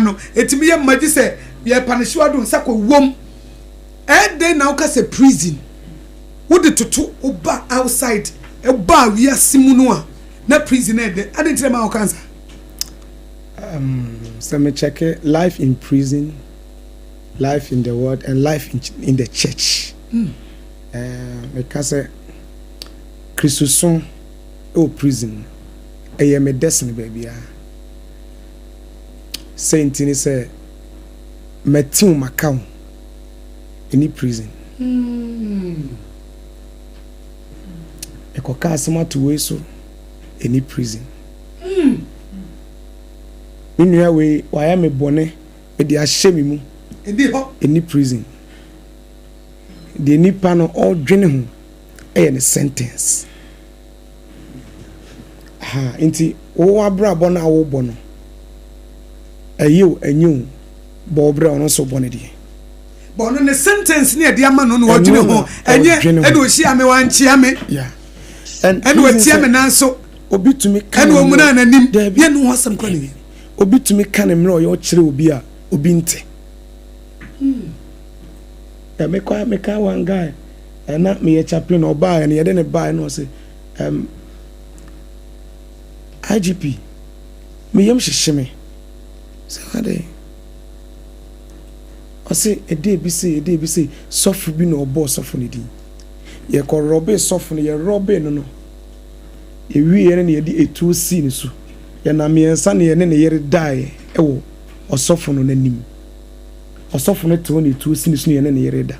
No ɛtumi yɛ mma gye sɛ yɛ panehyew ado nsa kɔ wom. Ɛdɛn na woka sɛ prison wode toto wo ba outside ba wiase mu no a na prison ɛdɛ adɛn nti na ma woka nsa? Sɛ me check life in prison, life in the world and life in the church. Meka sɛ Kristosom ɛwɔ prison ɛyɛ me dɛ sene baabiara. Sɛ nti ne sɛ mɛtew maka wo ɛni prison. Ɛkɔka asɛm ato wei so ɛni prison. Me nua wei wayɛ me bɔne mede ahyɛ me mu ɛni prison. Deɛ nipa no ɔdwene ho ɛyɛ ne sentence. Ha nti wo abrabɔ no a wobɔ no ɛyɛ o ɛnyɛ o bɔ wo brɛ ɔno nso bɔ ne deɛ. Bɔ no ne sentence ne ɛde ama no na ɔdwene ho ɛnyɛ ɛna ɔhyia me wankyea me ɛna ɔtia me nan so obi tumi ka ɛna ɔmuna n'anim yɛ ne ho asɛm kora ne obi tumi ka ne mmerɛ ɔyɛ ɔkyerɛ obi a obi nte. Mekɔ meka one guy ɛna meyɛ chaplain ɔbaa ɛna yɛde ne baa ɛna ɔsɛ IGP meyam hyehye me sɛ ade ɔsɛ ɛde ebi se ɛde ebi se sɔfo bi na ɔbɔɔ sɔfo ne din yɛkɔ rɔbe sɔfo no yɛrɔbe no no yɛwie no na yɛde etuo sii ne so yɛnam mmiɛnsa na yɛne ne yere daeɛ ɛwɔ ɔsɔfo no n'anim. Ɔsɔfo no te hɔ na etuo si ne so na yɛne ne yere da.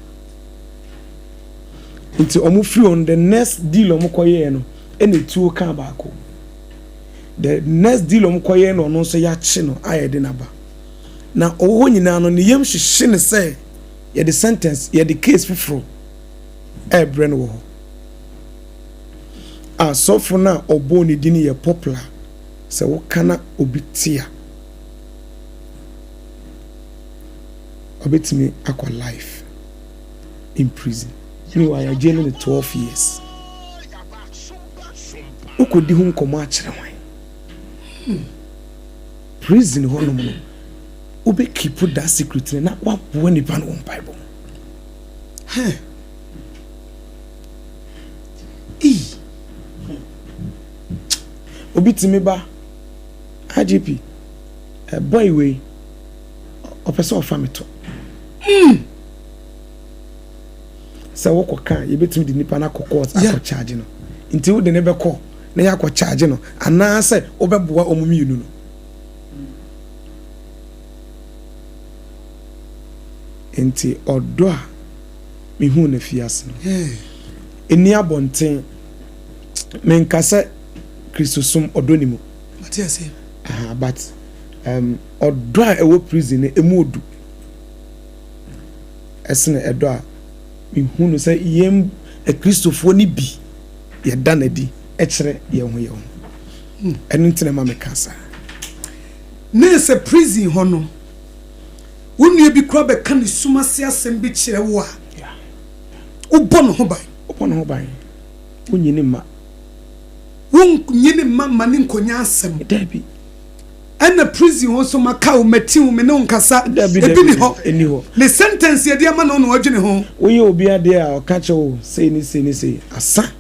Nti ɔmo firi hɔ no the next deal ɔmo kɔyɛɛ no ɛna etuo kaa baako. The next deal ɔmo kɔyɛɛ no ɔno nso yɛakye no a yɛde n'aba. Na ɔwɔ hɔ nyinaa no ne yam hyehye ne sɛ yɛde sentence yɛde case foforɔ ɛɛbrɛ no wɔ hɔ. Asɔfo no a ɔbɔɔ ne din yɛ popular sɛ woka na obi te a ɔbɛtumi akɔ life in prison. Meanwhile yɛagye no ne 12 years. Wokɔdi ho nkɔmmɔ akyerɛ hwan? Prison hɔnom no wobɛ keep that secret no na woaboa nipa no wɔ mpaebɔ mu. Ii. Obi tumi ba IGP boy wei ɔpɛ sɛ ɔfa me to. Sɛ wokɔ ka yɛbɛtumi de nipa no akɔ court akɔ charge no. Nti wode ne bɛkɔ na yɛakɔ charge no anaasɛ wobɛboa ɔmo mmienu no. Nti ɔdɔ a mehuu no afiase no ɛni abɔnten menka sɛ Kristosom ɔdɔ ni mu. But ɔdɔ a ɛwɔ prison no emu odu ɛsene ɛdɔ a mehu no sɛ yɛn akristofoɔ no bi yɛda n'adi ɛkyerɛ yɛn ho yɛn ho. Ɛno nti na ɛma meka saa. Ne sɛ prison hɔ no wo nua bi kora bɛka ne sum ase asɛm bi kyerɛ wo a wobɔ ne ho ban. Wobɔ ne ho ban. Wonyi ne mma. Wonyi ne mma ma ne nkonya asɛm. Dabi. Ɛna prison hɔ nso maka wo mati wo me ne wo nkasa. Ebi ni hɔ. Ɛni hɔ. Ne sentence yɛde ama no na ɔdwene ho. Woyɛ obi adeɛ a ɔka kyerɛ wo sei ne sei ne sei asa.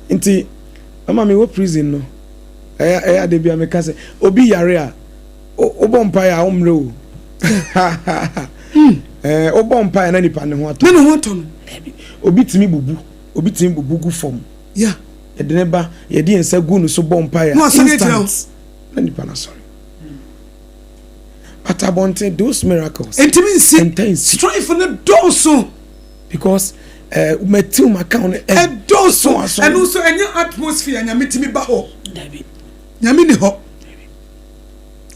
Nti mama mewɔ prison no ɛyɛ ɛyɛ ade bi a meka sɛ obi yare a wobɔ mpaeɛ a wommerɛ o. Wobɔ mpaeɛ na nipa ne ho atɔ. Ne ne ho atɔ no. Obi tumi bubu, obi tumi bubu gu fam. Yɛde ne ba yɛde yɛn nsa gu no so bɔ mpaeɛ a instant na nipa no asɔre. But abɔnten those miracles. Ntumi nsi. Strife ne dɔɔso. Because mɛtiw ma kan no ɛdɔɔso. Ɛno nso ɛnyɛ atmosphere nyame tumi ba hɔ. Nyame ni hɔ.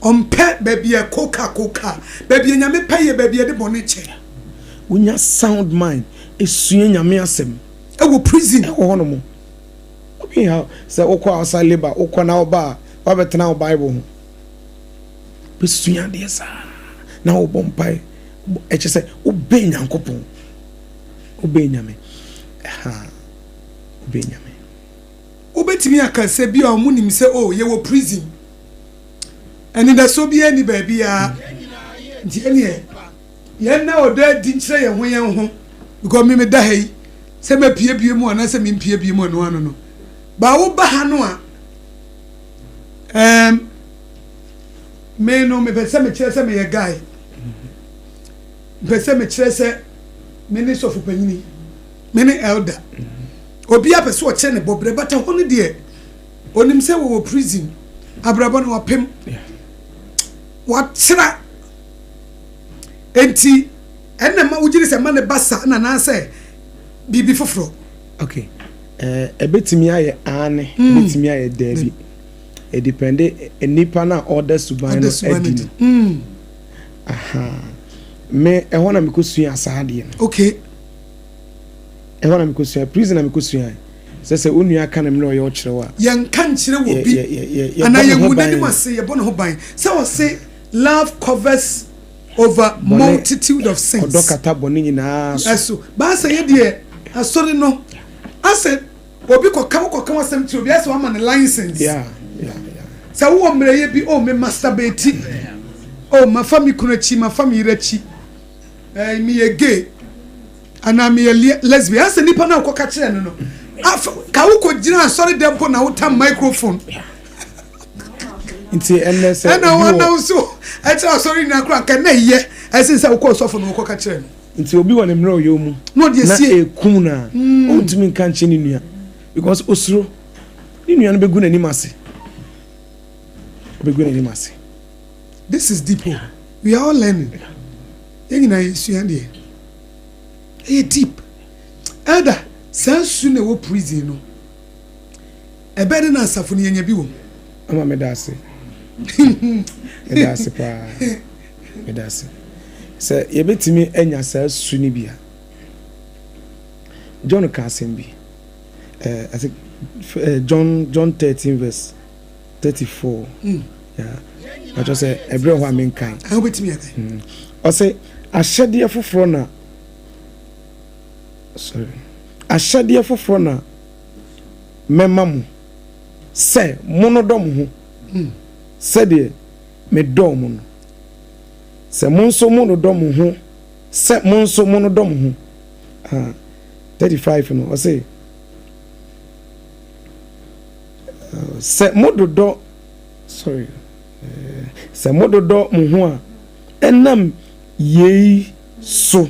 Ɔmpɛ baabi a koka koka. Baabi a nyame pɛ yɛ baabi a yɛde bɔne kyɛ. Wonya sound mind esua nyame asɛm. Ɛwɔ prison. Ɛwɔ hɔ nom. Obi ha sɛ wokɔ outside labour wokɔ na woba a wabɛtena wo Bible ho. Bɛsua adeɛ saa na wobɔ mpae ɛkyɛ sɛ wobɛn Nyankopɔn. Wobɛn Nyame. Ha wobɛn Nyame. Wobɛtumi aka sɛ bi a ɔmo nim sɛ oh yɛwɔ prison. Anidasoɔ biara nni baabiara. Nti ɛneɛ yɛn na ɔdɔ adi nkyerɛ yɛn ho yɛn ho because me meda ha yi sɛ mɛpiepie mu anaasɛ mempiepie mu ɛno ano no. Ba wo ba ha no a ɛɛm me no mepɛ sɛ mekyerɛ sɛ meyɛ guy. Mepɛ sɛ mekyerɛ sɛ me ne sɔfo panyini, me ne elder. Obiara pɛ sɛ ɔkyerɛ ne bɔberɛ but ɛhɔ no deɛ Onim sɛ wɔwɔ prison. Abrabɔ no wapem. Wakyera. Enti ɛna ma wogye di sɛ ma ne ba saa na anaasɛ biribi foforɔ. Okay. Eh, ɛbɛtumi ayɛ aane, hmm. ɛbɛtumi ayɛ daabi. Ɛdepɛnde nipa no a ɔda suban no adi no. Hmm. Aha. Me, ɛhɔ na mekɔsua saa adeɛ no. Okay. Ɛhɔ na mekɔsua, prison na mekɔsuae. Sɛ sɛ wo nua ka ne mmerɛ ɔyɛ ɔkyerɛ wo a. Yɛnka nkyerɛ wɔ bi anaa yɛngu n'anim ase, yɛbɔ ne ho ban. Sɛ ɔse love covers over multitude of sins. Ɔdɔ kata bɔne nyinaa so. Ɛso. Baa sɛ yɛ deɛ asɔre no asɛ obi kɔka wo kɔka w'asɛm kyerɛ obi asɛ wama no license. Yeah, yeah, yeah. Sɛ wowɔ mmerɛyɛ bi oh me masturbate oh mafa me kunu akyi mafa me yere akyi eh, meyɛ gay. Anaa meyɛ lesbian. Asɛ nipa no a wokɔka kyerɛ no no, ka wokɔ gyina asɔre dɛm mpo na wotam microphone. Nti ɛnɛ sɛ ɛna wɔn nso ɛkyerɛ asɔre nyinaa koraa nka na ɛyɛ ɛsen sɛ wokɔ ɔsɔfo no wokɔka kyerɛ no. Nti obi wɔ ne mmerɛ ɔyɛ mu na ɔde asie ekum na hmm. ɔntumi nka nkyerɛ ne nua because osuro ne nua no bɛgu n'anim ase ɔbɛgu n'anim ase. This is deep o we are all learning yɛn nyinaa yɛsua deɛ. Ɛyɛ deep. Elder, saa su na ɛwɔ prison no, ɛbɛyɛ dɛ na asafo no yɛnya bi wɔ mu. Ama meda ase. Meda ase paa. Meda ase. Sɛ yɛbɛtumi anya saa su no bi a. John ka asɛm bi. Uh, I think uh, John John 13 verse 34. Mm. Yeah. Ɔkyerɛ sɛ ɛberɛ hɔ a menkan. Ah, wobɛtumi akan. Mm. Ɔsɛ ahyɛdeɛ foforɔ na sorry ahyɛdeɛ foforɔ na mɛma mo sɛ monodɔ mo ho mm. sɛdeɛ medɔɔ mo no. Sɛ mo nso monodɔ mo ho sɛ mo nso monodɔ mo ho. Ah, 35 no ɔsɛ Sɛ mododɔ sorry sɛ mododɔ mo ho a, ɛnam yei so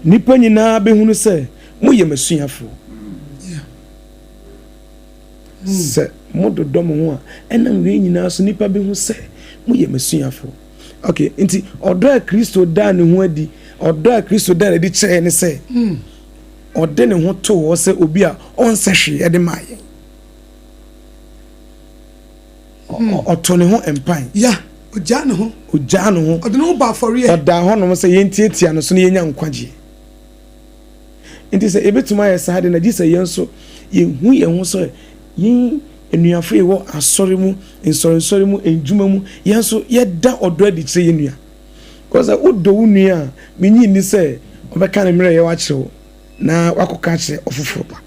nnipa nyinaa bɛhunu sɛ moyɛ m'asuafoɔ. Sɛ mododɔ mo ho a, ɛnam wei nyinaa so nnipa bɛhu sɛ moyɛ m'asuafoɔ. Okay, nti ɔdɔ a Kristo daa ne ho adi, ɔdɔ a Kristo daa n'adi kyerɛɛ ne sɛ ɔde ne ho too hɔ sɛ obi a ɔnsɛ hwee de maa yɛn. Ɔtoo ne ho mpan. Ya, ɔgyaa ne ho. Ɔgyaa ne ho. Ɔde ne ho bɔ afɔreɛ. Ɔdaa hɔnom sɛ yɛntiatia no so na yɛnya nkwagyeɛ. Nti sɛ yɛbɛtumi ayɛ saa de na gye sɛ yɛn nso yɛhu yɛn ho sɛ yɛn anuafo yɛwɔ asɔre mu, nsɔrensɔre mu, ndwuma mu, yɛn nso yɛda ɔdɔ adi kyerɛ yɛn nua. Because sɛ wodɔ wo nua a, menyi nni sɛ ɔbɛka ne mmerɛyɛ akyerɛ wo na wakɔka akyerɛ ɔfoforɔ pa.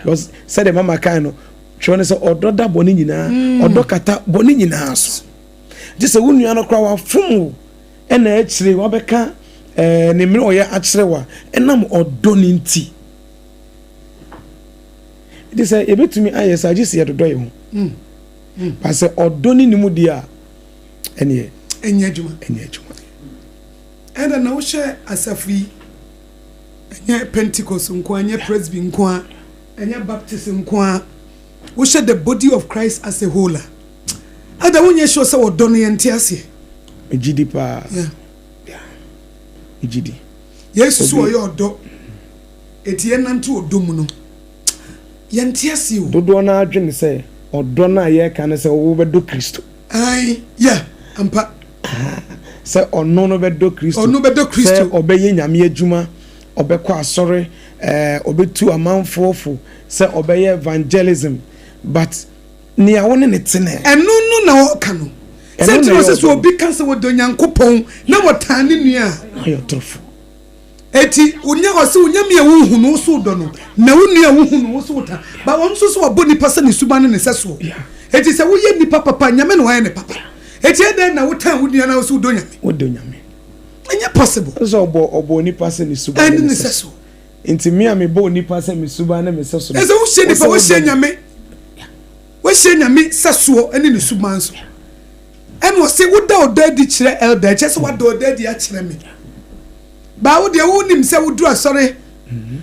Because sɛdeɛ mama kae no, twerɛ no sɛ ɔdɔ da bɔne nyinaa, mm. ɔdɔ kata bɔne nyinaa so. Gye sɛ wo nua no koraa wafom wo ɛna akyire wabɛka ɛɛ eh, ne mmerɛ ɔyɛ akyerɛ wo a ɛnam ɔdɔ no nti. Nti sɛ yɛbɛtumi ayɛ saa gye sɛ yɛdodɔ yɛn ho. Mm. Mm. Ba sɛ ɔdɔ ne ne mu deɛ a ɛneɛ ɛnyɛ adwuma ɛnyɛ adwuma. Ɛna na wohyɛ asafo yi ɛnyɛ Pentecost nko a ɛnyɛ Presby nko a ɛnyɛ Baptist nko a wohyɛ the body of Christ as a whole a ɛda wonyɛ sure sɛ wɔdɔ no yɛnte aseɛ. Megye di paa. Yeah. Yeah. Megye di. Yesu so ɔyɛ ɔdɔ. Eti yɛnante ɔdɔ mu no. Yɛnte aseɛ o. Dodoɔ no ara dwene sɛ ɔdɔ no a yɛreka ne sɛ wobɛdɔ Kristo. Ae, yeah, ampa. Sɛ ɔno no bɛdɔ Kristo. Ɔno bɛdɔ Kristo. Sɛ ɔbɛyɛ Nyame adwuma, ɔbɛkɔ asɔre, ɛɛ, ɔbɛtu amanfoɔ fo, sɛ ɔbɛyɛ evangelism, but nea wo ne no te no ɛ? Ɛno no na ɔreka no. Sɛ nti na ɔsɛ sɛ obi ka sɛ ɔdɔ Nyankopɔn na ɔtan ne nua a. Na ɔyɛ ɔtorofoɔ. Eti onya ɔse onyame a wonhu no wo so wodɔ no na wo nua a wohu no wo so wotan ba ɔno nso so wabɔ nipa sɛ ne suban ne ne sɛsoɔ eti sɛ woyɛ nipa papa nyame na wayɛ ne papa. Eti ɛdɛn na wotan wo nua na wo so wodɔ Nyame? Wodɔ Nyame. Ɛnyɛ possible. Sɛ ɔbɔ ɔbɔ onipa sɛ ne suban ne ne sɛso. Nti me a mebɔ onipa sɛ me suban ne me sɛso no. Ɛsɛ wohyɛ nipa wohyɛ Nyame. Wohyɛ Nyame sɛsoɔ ne ne suban so. Ɛna ɔse woda ɔdɔ adi kyerɛ elder ɛkyɛ sɛ wada ɔdɔ adi akyerɛ me. Baa wo deɛ wonim sɛ woduru asɔre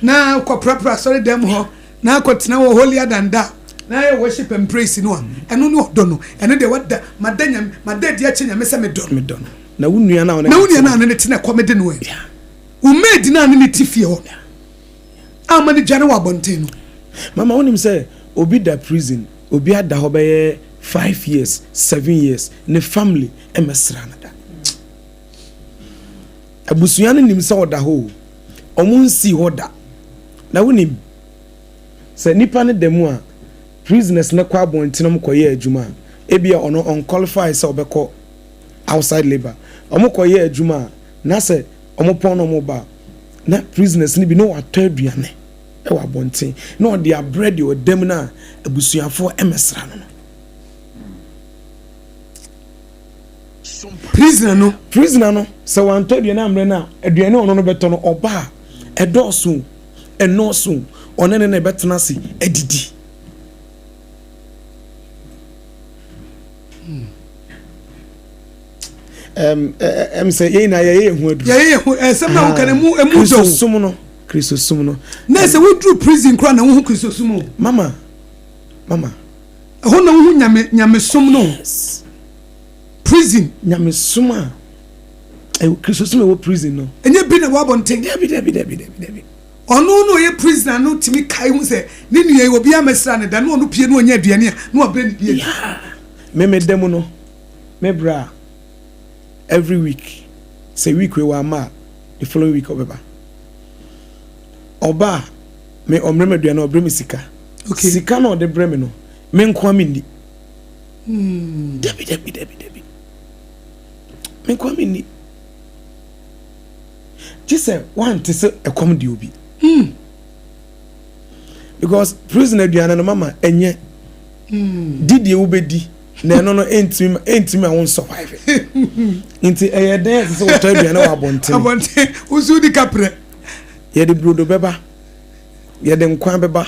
na kɔprapra asɔre dɛm hɔ na akɔtena wɔ holier than thou na ayɛ worship and praise no a, ɛno ne ɔdɔ no. Ɛno deɛ wada, mada Nyame, mada adi akyerɛ Nyame sɛ medɔ no. Medɔ no. Na wo nua no a ɔne Na wo nua no a ne ne te na ɛkɔm de no ɛ. Wo maid no a ne ne te fie hɔ a ama no dware wɔ abɔnten no. Mama wonim sɛ obi da prison, obi ada hɔ bɛyɛ 5 years, 7 years, ne family mmɛsra no da. Abusua no nim sɛ ɔda hɔ o, ɔmo nsii hɔ da. Na wonim sɛ nipa no da mu a, prisoners no kɔ abɔnten ɔmo kɔyɛ adwuma a, ebia ɔno ɔnqualify sɛ ɔbɛkɔ outside labour. Ɔmo kɔyɛ adwuma a, na sɛ ɔmo pɔn na ɔmo ba a, na prisoners no bi na watɔ aduane ɛwɔ abɔnten na ɔde abrɛ deɛ ɔda mu no a abusuafoɔ mmɛsra no no. Prisoner no. Prisoner no, sɛ wantɔ aduane ammerɛ no a, aduane a ɔno no bɛtɔ no, ɔba a, ɛdɔɔso o, ɛnnɔɔso o, ɔne no na ɛbɛtena ase adidi. Ɛm ɛm sɛ yɛn nyinaa yɛyɛ yɛn ho aduru. Yɛyɛ yɛn ho ɛsɛm na woka no emu emu dɔ o. Kristosom no, Kristosom no. Na sɛ woduru prison koraa na wohu Kristosom o. Mama, mama. Ɛhɔ na wohu nyame nyamesom no. Yes. Prison. Nyamesom a ɛwɔ Kristosom a ɛwɔ prison no. Ɛnyɛ bi na ɛwɔ abɔnten. Dabi dabi dabi dabi dabi. Ɔno na ɔyɛ prisoner no tumi kae hu sɛ ne nua yi obiara mmɛsra no da na ɔno pue na ɔnya aduane a na wabrɛ ne bi adi. Yeah. Me me da mu no me bra every week sɛ week wei wamma a the following week ɔbɛba. Ɔba a me ɔmbrɛ me aduane ɔbrɛ me sika. Okay. Sika na ɔde brɛ me no me nkoa menni. Dabi dabi dabi dabi. Me nkoa menni. Gye sɛ wante sɛ ɛkɔm de obi. Because prison aduane no mama ɛnyɛ. Di deɛ wobɛdi na ɛno no ɛntumi ɛntumi a wo survive. Nti ɛyɛ dɛn ɛsɛ sɛ wotɔ aduane wɔ abɔnten. Abɔnten wosu di kaprɛ. Yɛde brodo bɛba, yɛde nkwan bɛba,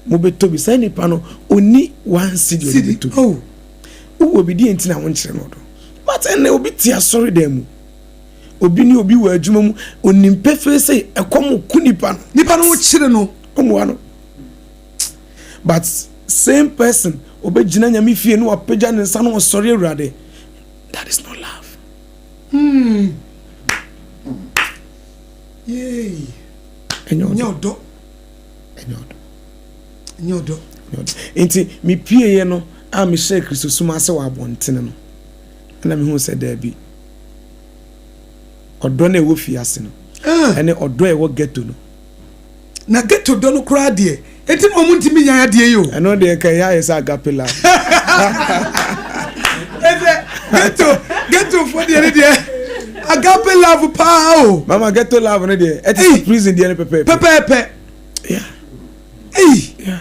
mobɛtɔ bi. Saa nipa no ɔni 1 cedi ɔde bɛtɔ bi. Oh. Wowɔ bi deɛ nti na wonkyerɛ no ɔdɔ. But ɛnɛ obi te asɔre dan mu. Obi ne obi wɔ adwuma mu, onim pefee sɛ ɛkɔm ku nipa no. Nipa no kyerɛ no. Ɔmmoa no. But same person obɛgyina Nyame fie na wapagya ne nsa na ɔsɔre Awurade. That is not love. Yay. Ɛnyɛ Nyɛ ɔdɔ. ɔdɔ. Ɛnyɛ ɔdɔ. Nyɛ ɔdɔ. Ɛnyɛ ɔdɔ. Nti mepieeɛ no a mehyɛɛ Kristosom ase wɔ abɔntene no, ɛna mehuu sɛ daabi, ɔdɔ no a ɛwɔ fiase no Ah. ɛne ɔdɔ a ɛwɔ ghetto no. Na ghetto dɔ no koraa deɛ, enti na wɔn ntumi nyan adeɛ yi o. Ɛno deɛ nka ɛyɛ ayɛ sɛ agape love. Ɛsɛ ghetto ghetto fo deɛ ne deɛ agape love paa o. Mama, ghetto love no deɛ ɛte sɛ prison deɛ no pɛpɛɛpɛ. Pɛpɛɛpɛ. Yeah. Ei. Yeah.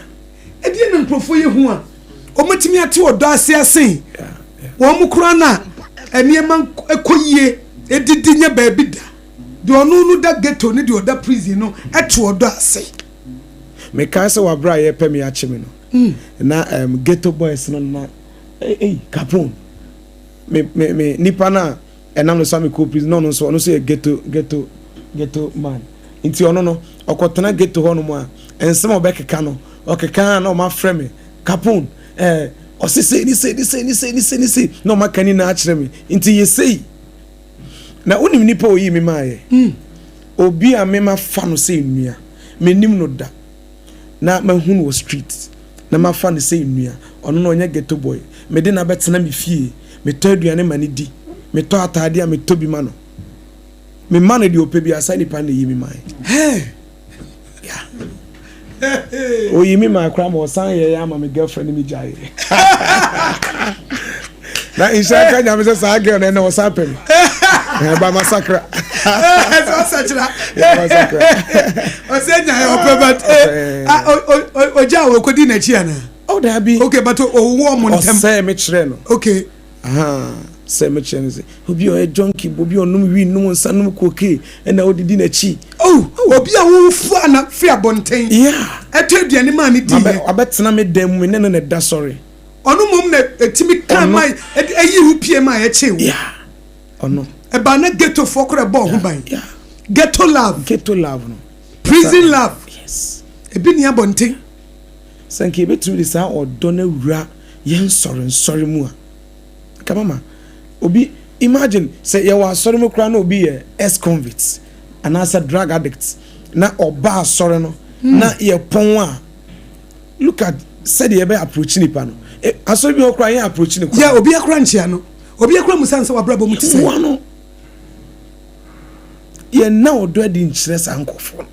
Ɛdeɛ na nkurɔfoɔ yi ho a wɔatumi ate ɔdɔ ase asen wɔn koraa na nneɛma kɔ yie edidi nyɛ baabi da deɛ ɔno no da ghetto ne deɛ ɔda prison no ɛte ɔdɔ ase. Mekae sɛ wabere a yɛpɛ me akye me no, na ghetto boys no na ei Capone me me me nipa no a ɛnam no so a mekɔɔ prison na ɔno nso yɛ ghetto man, nti ɔno no ɔkɔtena ghetto hɔnom a nsɛm a ɔbɛkeka no ɔkeka a na ɔma frɛ me Capone, ɔse sei ne sei ne sei ne sei ne sei ne sei na ɔma ka ne nyinaa akyerɛ me, nti yɛ sei na wonim nipa a oyii me maayɛ, obi a mema fa no sɛ nnua menim no da na mahu no wɔ street na mafa no sɛ nnua. Ɔno no ɔnyɛ ghetto boy, mede no abɛtena me fie, metɔ aduane ma no di, metɔ ataade a metɔ bi ma no, mema no deɛ ɔpɛ bi asa. Nipa no na ɛyi me mae. Yeah. Oyi mi maa koraa ma ɔsan yɛ yɛ ama me girlfriend ne me gyae na nhyɛ ka Nyame sɛ saa girl no ɛnɛ ɔsan pɛ me ɛba masakra. Ɛsɛ ɔsakyera. Yeah, masakra. Ɔsɛ nya yɛ ɔpɛ, but ɔgya a wɔkɔdi n'akyi ana? Oh, daabi. Okay, but ɔwɔ ɔmo ntɛm. Ɔsɛe me kyerɛ no. Okay. Ahaa, sɛ mekyerɛ no sɛ obi a ɔyɛ junkie, obi a ɔnom wii, nom nsa, nom cocaine, ɛna wodidi n'akyi. Oh, obi a wofua na firi abɔnten. Yeah. Ɛtɔ aduane maa ne diiɛ. Wabɛtena me dan mu, me ne no na ɛda sɔre. Ɔno mmom na ɛtumi ka ma ɛyi wo pie ma ɛkye wo. Yeah. Ɔno. Ɛbaa na ghettofoɔ koraa ɛbɔɔ ho ban. Yeah. Ghetto love. Ghetto love no. Prison love. Yes. Ebi ni abɔnten. Sɛ nka yɛbɛtumi de saa ɔdɔ no awura yɛn nsɔrensɔre mu a, nka mama obi, imagine sɛ yɛwɔ asɔre mu koraa na obi yɛ ex-convict anaasɛ drug addict na ɔba asɔre no na yɛpɔn a, look at sɛdeɛ yɛbɛ approach nipa no. Eh, asɔre bi hɔ koraa yɛn approach no koraa. Yeah, obi akora nkyia no. Obi akora musa nsɛ wabrabɔ mu te sɛ. Yɛmmoa no. Yɛnna ɔdɔ adi nkyerɛ saa nkurɔfoɔ no.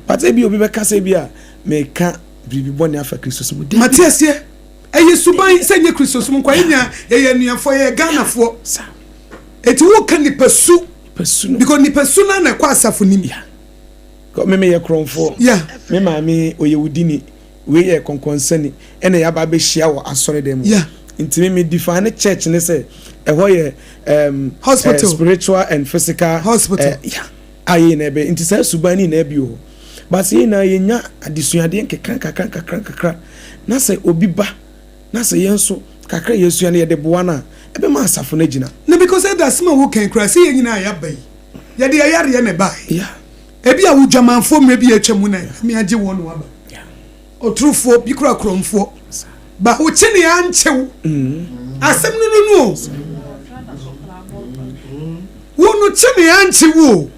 But ebi obi bɛka sɛ ebi a meka biribi bɔne afa Kristosom mu. Mate aseɛ. Ɛyɛ suban sɛ nyɛ Kristosom nko. Yɛn nyinaa yɛyɛ anuafoɔ, yɛyɛ Ghanafoɔ. Eti woka nipa su. Nipa su no. Because nipa su no na ɛkɔ asafo nim. Yeah. Me meyɛ korɔmfoɔ. Yeah. Me maame ɔyɛ wudini. Wei yɛ kɔnkɔnsani. Ɛna yɛaba abɛhyia wɔ asɔre dan mu. Yeah. Nti me me define church ne sɛ ɛhɔ yɛ hospital. Spiritual and physical. Hospital. Yeah. A yɛn nyinaa bɛyɛ nti saa suban no nyinaa bi wɔ hɔ but sɛ yɛn nyinaa yɛnya adesuadeɛ nkekra nkakra nkakra nkakra na sɛ obi ba na sɛ yɛn nso kakra a yɛasua no yɛde boa no a ɛbɛma asafo no agyina. Na because ɛda asɛm a woka yi koraa sɛ yɛn nyinaa yɛaba yi yɛde yɛn yareɛ na ɛbaeɛ. Yeah. Ebi a wo dwamanfoɔ mmerɛ bi a atwa mu na Nyame agye wɔn na waba. Ɔtorofoɔ bi kura korɔmfoɔ. Ba wo kye ne ankye wo. Asɛm no no no o. Wo no kye ne ankye wo o.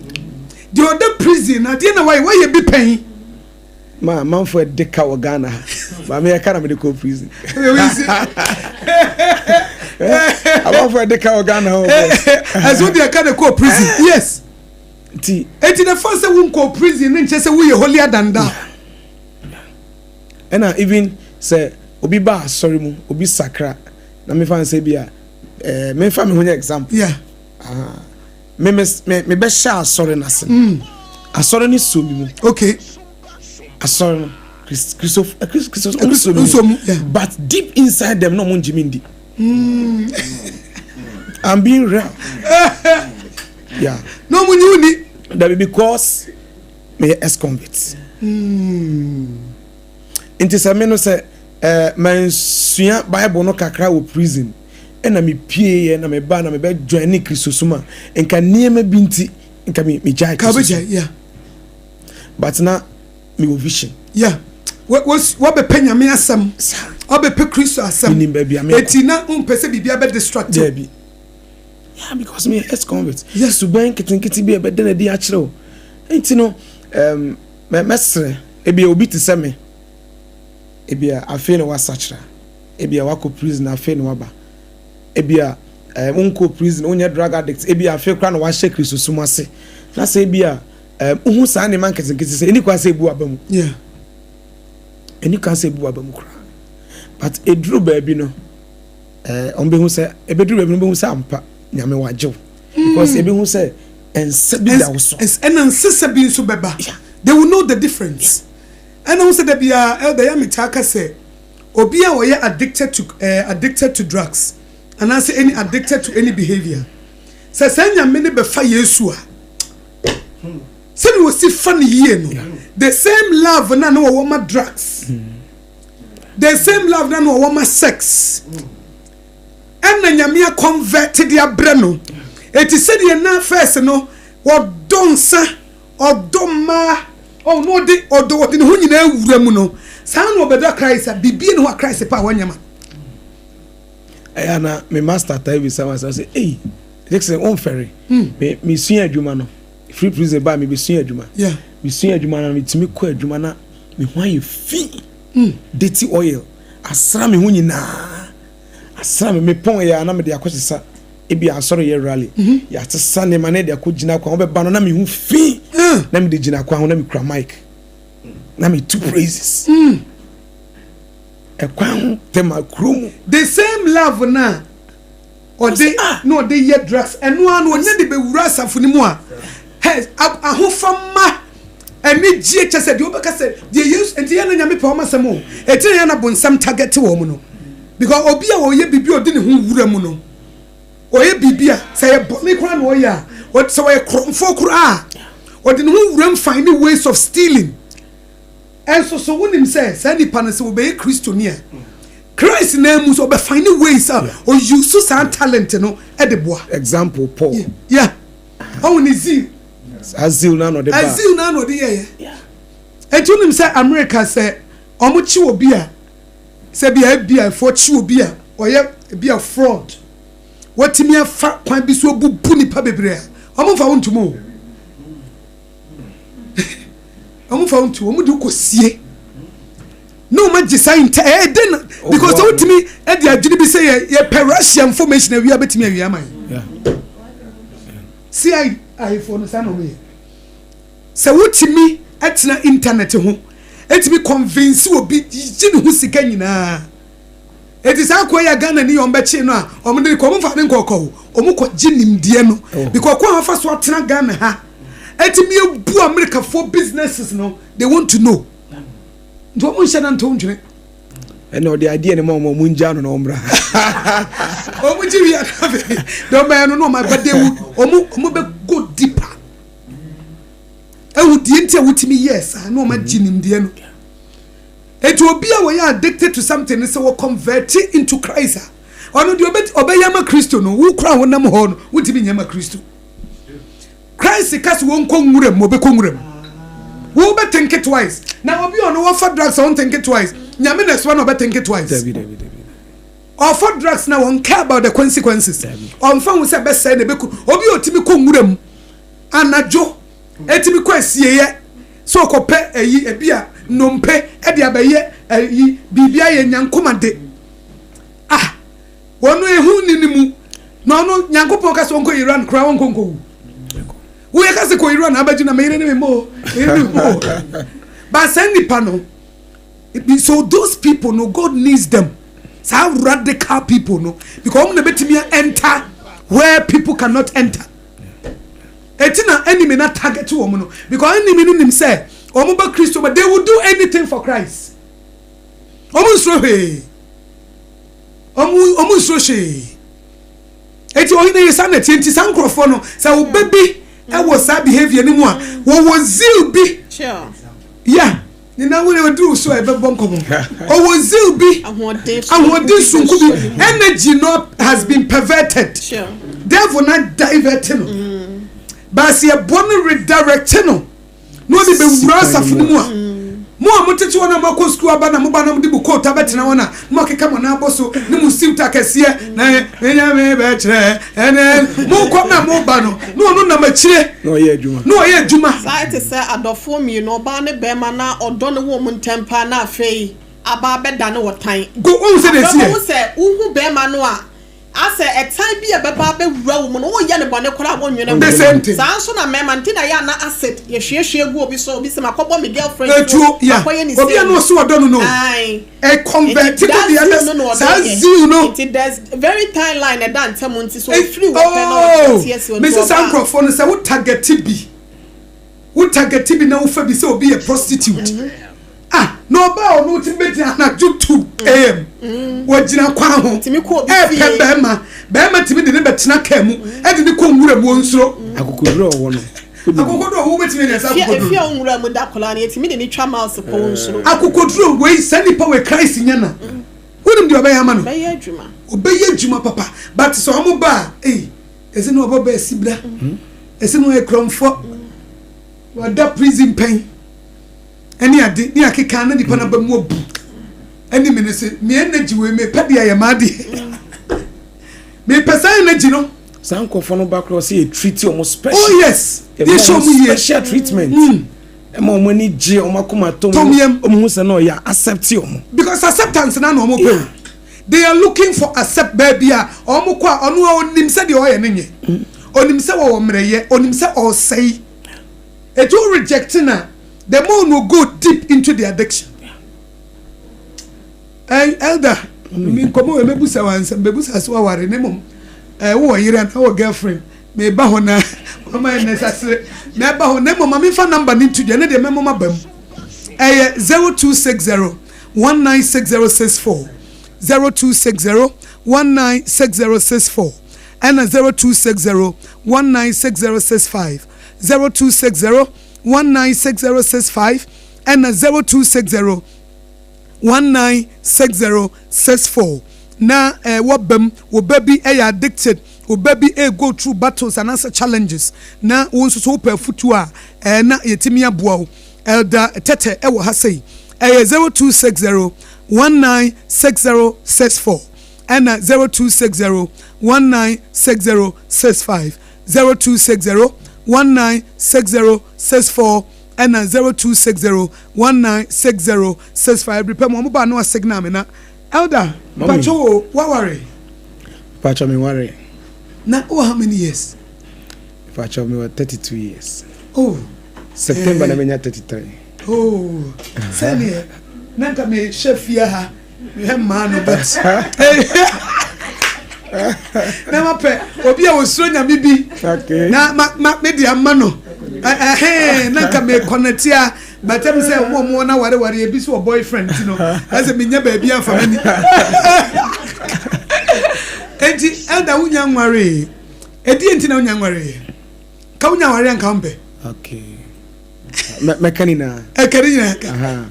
Deɛ ɔda prison na adeɛ na wayɛ wayɛ bi pɛn. Ma amanfoɔ ɛde ka wɔ Ghana ha. Maame yɛ ka na mede kɔ prison. Amanfoɔ ɛde ka wɔ Ghana ha. Ɛso deɛ ka na kɔ prison. Yes. Nti. Eti na fa sɛ wo nkɔ prison ne nkyɛ sɛ woyɛ holier than thou. Ɛna even sɛ obi ba asɔre mu, obi sakra, na mefa no sɛ bi a, eh, memfa me ho nyɛ example. Yeah. Ah, me me me mebɛhyɛ asɔre no ase. Mm. Asɔre no so mi mu. Okay. Asɔre no, Christo, Christo, Christo, ɔmo so mi mu. Yeah. But deep inside them, no ɔmo ngye mi ndi. Mm. I'm being real. Yeah. No ɔmo nyi wo ni. Dabi because meyɛ ex-convict. Nti sɛ me no sɛ eh, mansua Bible no kakra wɔ prison ɛna mepieeɛ na meba na mebɛ join ne Kristosom a, nka nneɛma bi nti nka me megyae Kristosom. Yeah. But na mewɔ vision. Yeah. Wabɛpɛ Nyame asɛm. Wabɛpɛ Kristo asɛm. Menim baabi a mekɔ. Eti na wompɛ sɛ biribi abɛ distract. Daabi. Yeah, because me ex convict. Yeah. Suban nketenkete bi a ɛbɛda no adi akyerɛ wo. Nti no, um, mɛsrɛ, ebia obi te sɛ me, ebia afei na wasakyera, ebia wakɔ prison afei na waba, ebia eh, wonkɔ prison, wonyɛ drug addict, ebia afei koraa na wahyɛ Kristosom ase. Na sɛ ebia um, wohu saa nneɛma nketenkete sɛ ɛni kwan sɛ ebu aba mu. Yeah. Ɛni kwan sɛ ebu aba mu koraa. But eduru baabi no, Eh, wɔn bɛhu sɛ ɛbɛduru baabi no bɛhu sɛ ampa nyame wagye wo because ɛbɛhu sɛ nsa bi da wo so. Ɛna nsesa bi nso bɛba. They will know the difference. Ɛna wo sɛ da biara elder yɛ metaa ka sɛ obi a ɔyɛ addicted to eh, addicted to drugs anaasɛ any addicted to any behavior sɛ saa nyame no bɛfa Yesu a sɛdeɛ ɔsi fa no yie no the same love na na wɔwɔ ma drugs. Mm. The same love na na ɔwɔ ma sex ɛna nyame akɔnvɛt de abrɛ no eti sɛdeɛ na first no ɔdɔ nsa ɔdɔ mmaa ɔno ɔde ɔdɔ ɔde ne ho nyinaa awura mu no saa na ɔbɛdɔ Christ a biribi ne ho a Christ pa a wɔnyɛ ma. Ɛyɛ na me master taa bisa ma sɛ ɔsɛ ei Jackson womfɛre hmm. me mesua adwuma no free prison ba mebɛsua adwuma mesua adwuma no metumi kɔ adwuma na me ho ayɛ fi dirty oil asra me ho nyinaa asra me mepɔn yɛ a na mede akɔsesa ebi asɔre yɛ rally mhm. yɛasesa nneɛma na yɛde akɔ gyina kwan wobɛba no na me ho fi mm. na mede gyina kwan ho na mekura mic na metu praises mm. ɛkwan ho tɛma kuro mu the same love na ɔde ah. na ɔde yɛ drugs ɛno ara no ɔnya de bɛwura asafo no mu a ahofama anigyeɛ kyɛ sɛ deɛ wobɛka sɛ deɛ yesu nti yɛ na nyame pɛ wɔn asɛm o ɛti na yɛ na bonsam target wɔn no. Because obi a ɔyɛ biribi a ɔde ne ho wura mu no, ɔyɛ biribi a sɛ ɛyɛ bɔne koraa na ɔyɛ a, sɛ ɔyɛ korɔmfoɔ koraa a, ɔde ne ho wura mu find ways of stealing. Ɛnso so wonim sɛ saa nipa no sɛ ɔbɛyɛ Kristoni a, Christ nan mu so ɔbɛ find ways a ɔuse saa talent no de boa. Example, Paul. Yeah. Ɔhu ne zeal. Saa zeal no na ɔde ba. Zeal no na ɔde yɛyɛ. Enti wonim sɛ America sɛ wɔn kye obi a, sɛ bia FBI foɔ kye obi a ɔyɛ ebi a fraud, watumi afa kwan bi so abubu nipa bebree a, wɔn nfa wo ntom o. Wɔn nfa wo ntom, wɔn de wo kɔ sie. Na wɔn agye saa intel, ɛyɛ den na because sɛ wotumi de adwene bi sɛ yɛ yɛpɛ Russia information awia betumi awia ama yɛn. CIA foɔ no saa na wɔn yɛ. Sɛ wotumi tena internet ho tumi convince obi gye ne ho sika nyinaa. Eti saa akoa yi a Ghana ni wɔn bɛkye no a wɔn de kɔ wɔn fa ne nkɔkɔ o wɔn kɔ gye nimdeɛ no oh. Because kwan afa so atena Ghana ha etumi ebu Amerikafoɔ businesses no, they want to know, nti wɔn nhyɛ na nto ntwene. Ɛna ɔde adeɛ ne ma wɔn wɔn ngya no na wɔn bra. Wɔn gye wia na afei deɛ wɔn bɛyɛ no na wɔn aba de wɔn bɛ go deeper. Ehu deɛ nti a wotumi yɛɛ saa na wɔn agye nimdeɛ no. Eti obi a wɔyɛ addicted to something no sɛ wɔ convert into Christ a, ɔno deɛ ɔbɛ ɔbɛyɛ ama Kristo no, wo kora honam hɔ no, wontumi nyɛ ma Kristo. Christ ka sɛ wɔnkɔ nwura mu, ɔbɛkɔ nwura mu. Wo bɛ think twice. Na obi a ɔno wɔfa drugs a wɔn think twice. Nyame na ɛsoa na ɔbɛ think twice. Dabi dabi dabi. Ɔfa drugs na wɔn care about the consequences. Ɔnfa ho sɛ ɛbɛsɛe na ɛbɛku. Obi a ɔtumi kɔ nwura mu anadwo etumi kɔ asieeɛ sɛ ɔkɔpɛ ayi ebi a nnompe de abɛyɛ ayi biribi ayɛ nyankoma de ah wɔn ehu ni ne mu na ɔno nyankopɔn ka sɛ ɔnkɔ Iran koraa ɔnkɔ nkɔwu woyɛ ka sɛ kɔ Iran abɛgye na meyere ne me mo meyere ne mo ba saa nipa no. So those people no, God needs them, saa radical people no, because wɔn na betumi enter where people cannot enter. Eti na enemy na target wɔn no, because enemy no nim sɛ wɔn ba Kristo but they will do anything for Christ. Wɔn nsoro hwee, wɔn nsoro hwee. Eti ɔhene yi saa na tie nti saa nkurɔfoɔ no sɛ ɔbɛ bi ɛwɔ saa behavior no mu a, wɔwɔ zeal bi yeah. Ne nan wura oduru so a ɛbɛbɔ nkɔmɔ. Ɔwɔ zeal bi, ahoɔden sonko bi, energy no has been perverted. Devil na divert no. Mm. Baasi ɛboɔ no redirect no na ɔde bɛwura asafo no mu a. Mo a motete hɔ na moakɔ sukuu aba na moba na mode mo coat abɛtena hɔ na moakeka mo nan abɔ so ne mo suit akɛseɛ na Nyame bɛkyerɛ ɛnɛ mokɔ na moba no na ɔno nam akyire na ɔyɛ adwuma. Na ɔyɛ adwuma. Saa ɛte sɛ adɔfoɔ mmienu, ɔbaa ne barima, na ɔdɔ no wɔ wɔn ntam paa na afei aba abɛdane ɔtan. Go, wohu sɛdeɛ ɛsi yɛ? Wobɛhu sɛ wohu barima no a, asɛ ɛtan bi a ɛbɛba abɛwura wo mu no, woyɛ no bɔne koraa a wonnwene ho. The same thing. Saa ara nso na mmarima, nti na ɛyɛ a na acid, yɛhwiehwie gu obi so, obi sɛ makɔbɔ me girlfriend Etuo, tuo, yeah. makɔyɛ ne sei. Obi a na ɔse ɔdɔ no no. Ae. Ɛ convert Nti to that the zeal other no na ɔde saa yɛ. zeal no. Nti there's very tine line ɛda ntam nti sɛ ɔfiri hɔ pɛ na Oh, ɔte asi hɔ nti mese saa ɔba a. nkurɔfoɔ no sɛ wo target bi, wo target bi na wofa bi sɛ obi yɛ prostitute ah na ɔbaa a ɔno wotumi bɛgyina anadwo 2 am wɔgyina kwan ho Tumi kɔ obi ɛɛpɛ fie. bɛrima, bɛrima tumi de ne bɛtena kaa mu ɛde ne kɔ nwura mu ɔnsuro. Akokoduro a ɔwɔ no. Akokoduro a wobɛtumi anya saa Efie akokoduro efie no. a ɔnwura mu da koraa no yɛtumi de ne twa miles kɔ wo nsoro. Akokoduro wei saa nipa wei Christ nya na wonim deɛ ɔbɛyɛ ama no. Bɛyɛ adwuma. Ɔbɛyɛ adwuma papa but sɛ ɔmo ba a ei ɛsɛ ne ɔbɔ bɛɛ sibra ɛsɛ ne ɔyɛ korɔmfoɔ wada prison pɛn ɛne ade ne akeka na nipa naba mu abu ɛne me ne se me energy wei mepɛ deɛ ayɛ m'adeɛ mepɛ saa energy no. Saa nkurɔfoɔ no ba koraa ɔsɛ yɛ treat wɔn special. Oh yes, yɛ hyɛ wɔn yie. Special treatment. Ɛma wɔn ani gye, wɔn akoma tɔ wɔn yam. Wɔn hu sɛ na ɔyɛ accept wɔn. Because acceptance na na wɔn pɛ o. They are looking for accept baabi a wɔn kɔ a ɔno a onim sɛ deɛ ɔyɛ no nyɛ. Onim sɛ wɔwɔ mmerɛyɛ, onim sɛ ɔresɛe. Eti o reject na the more no go deep into the addiction. Eh, elder, mi nkɔmɔ wɔ mebusa wa nsɛm, mebusa so aware ne mom. Eh, wowɔ yere anaa wɔ girlfriend? Meba hɔ na mama yɛ nɛsasere. Mɛba hɔ na mmom ma memfa number no nto dwa ne deɛ mɛmɔ maba mu. Ɛyɛ 0260 196064. 0260 196064 ɛna 0260 196065, 0260 196065 ɛna 0260 196064. Na wɔbam wo ba bi yɛ addicted, wo ba bi go through battles anaasɛ challenges, na wo nso so wopɛ afutuo a, na yɛtumi aboa wo. Elder Tɛtɛ ɛwɔ ha sei, ɛyɛ 0260 196064 ɛna 0260 196065, 0260 196064 ɛna 0260 196065. Bere pɛ mu ɔmo ba no a signal me. Na Elder, Mommy. Mpatwo o, waware? Pacho, me ware. Na wɔ how many years? Pacho, me wɔ 32 years. Oh. September na menya 33. Oh, sɛneɛ na nka mehyɛ fie ha mehwɛ mmaa no, but na mapɛ obi a wɔsuro Nyame bi na ma ma mede ama no. Ɛhɛn, na nka mekɔnɛte a bɛtɛm sɛ ɔmo ɔmo na wareware ebi so wɔ boyfriend ti no, ɛsɛ menya baabi afa m'ani. Enti ɛda wonya nware ɛdeɛ nti na wonya nware ka wonya nware anka wompɛ? Okay. Mɛka ni na. Ɛka ne nyinaa ka. Aha.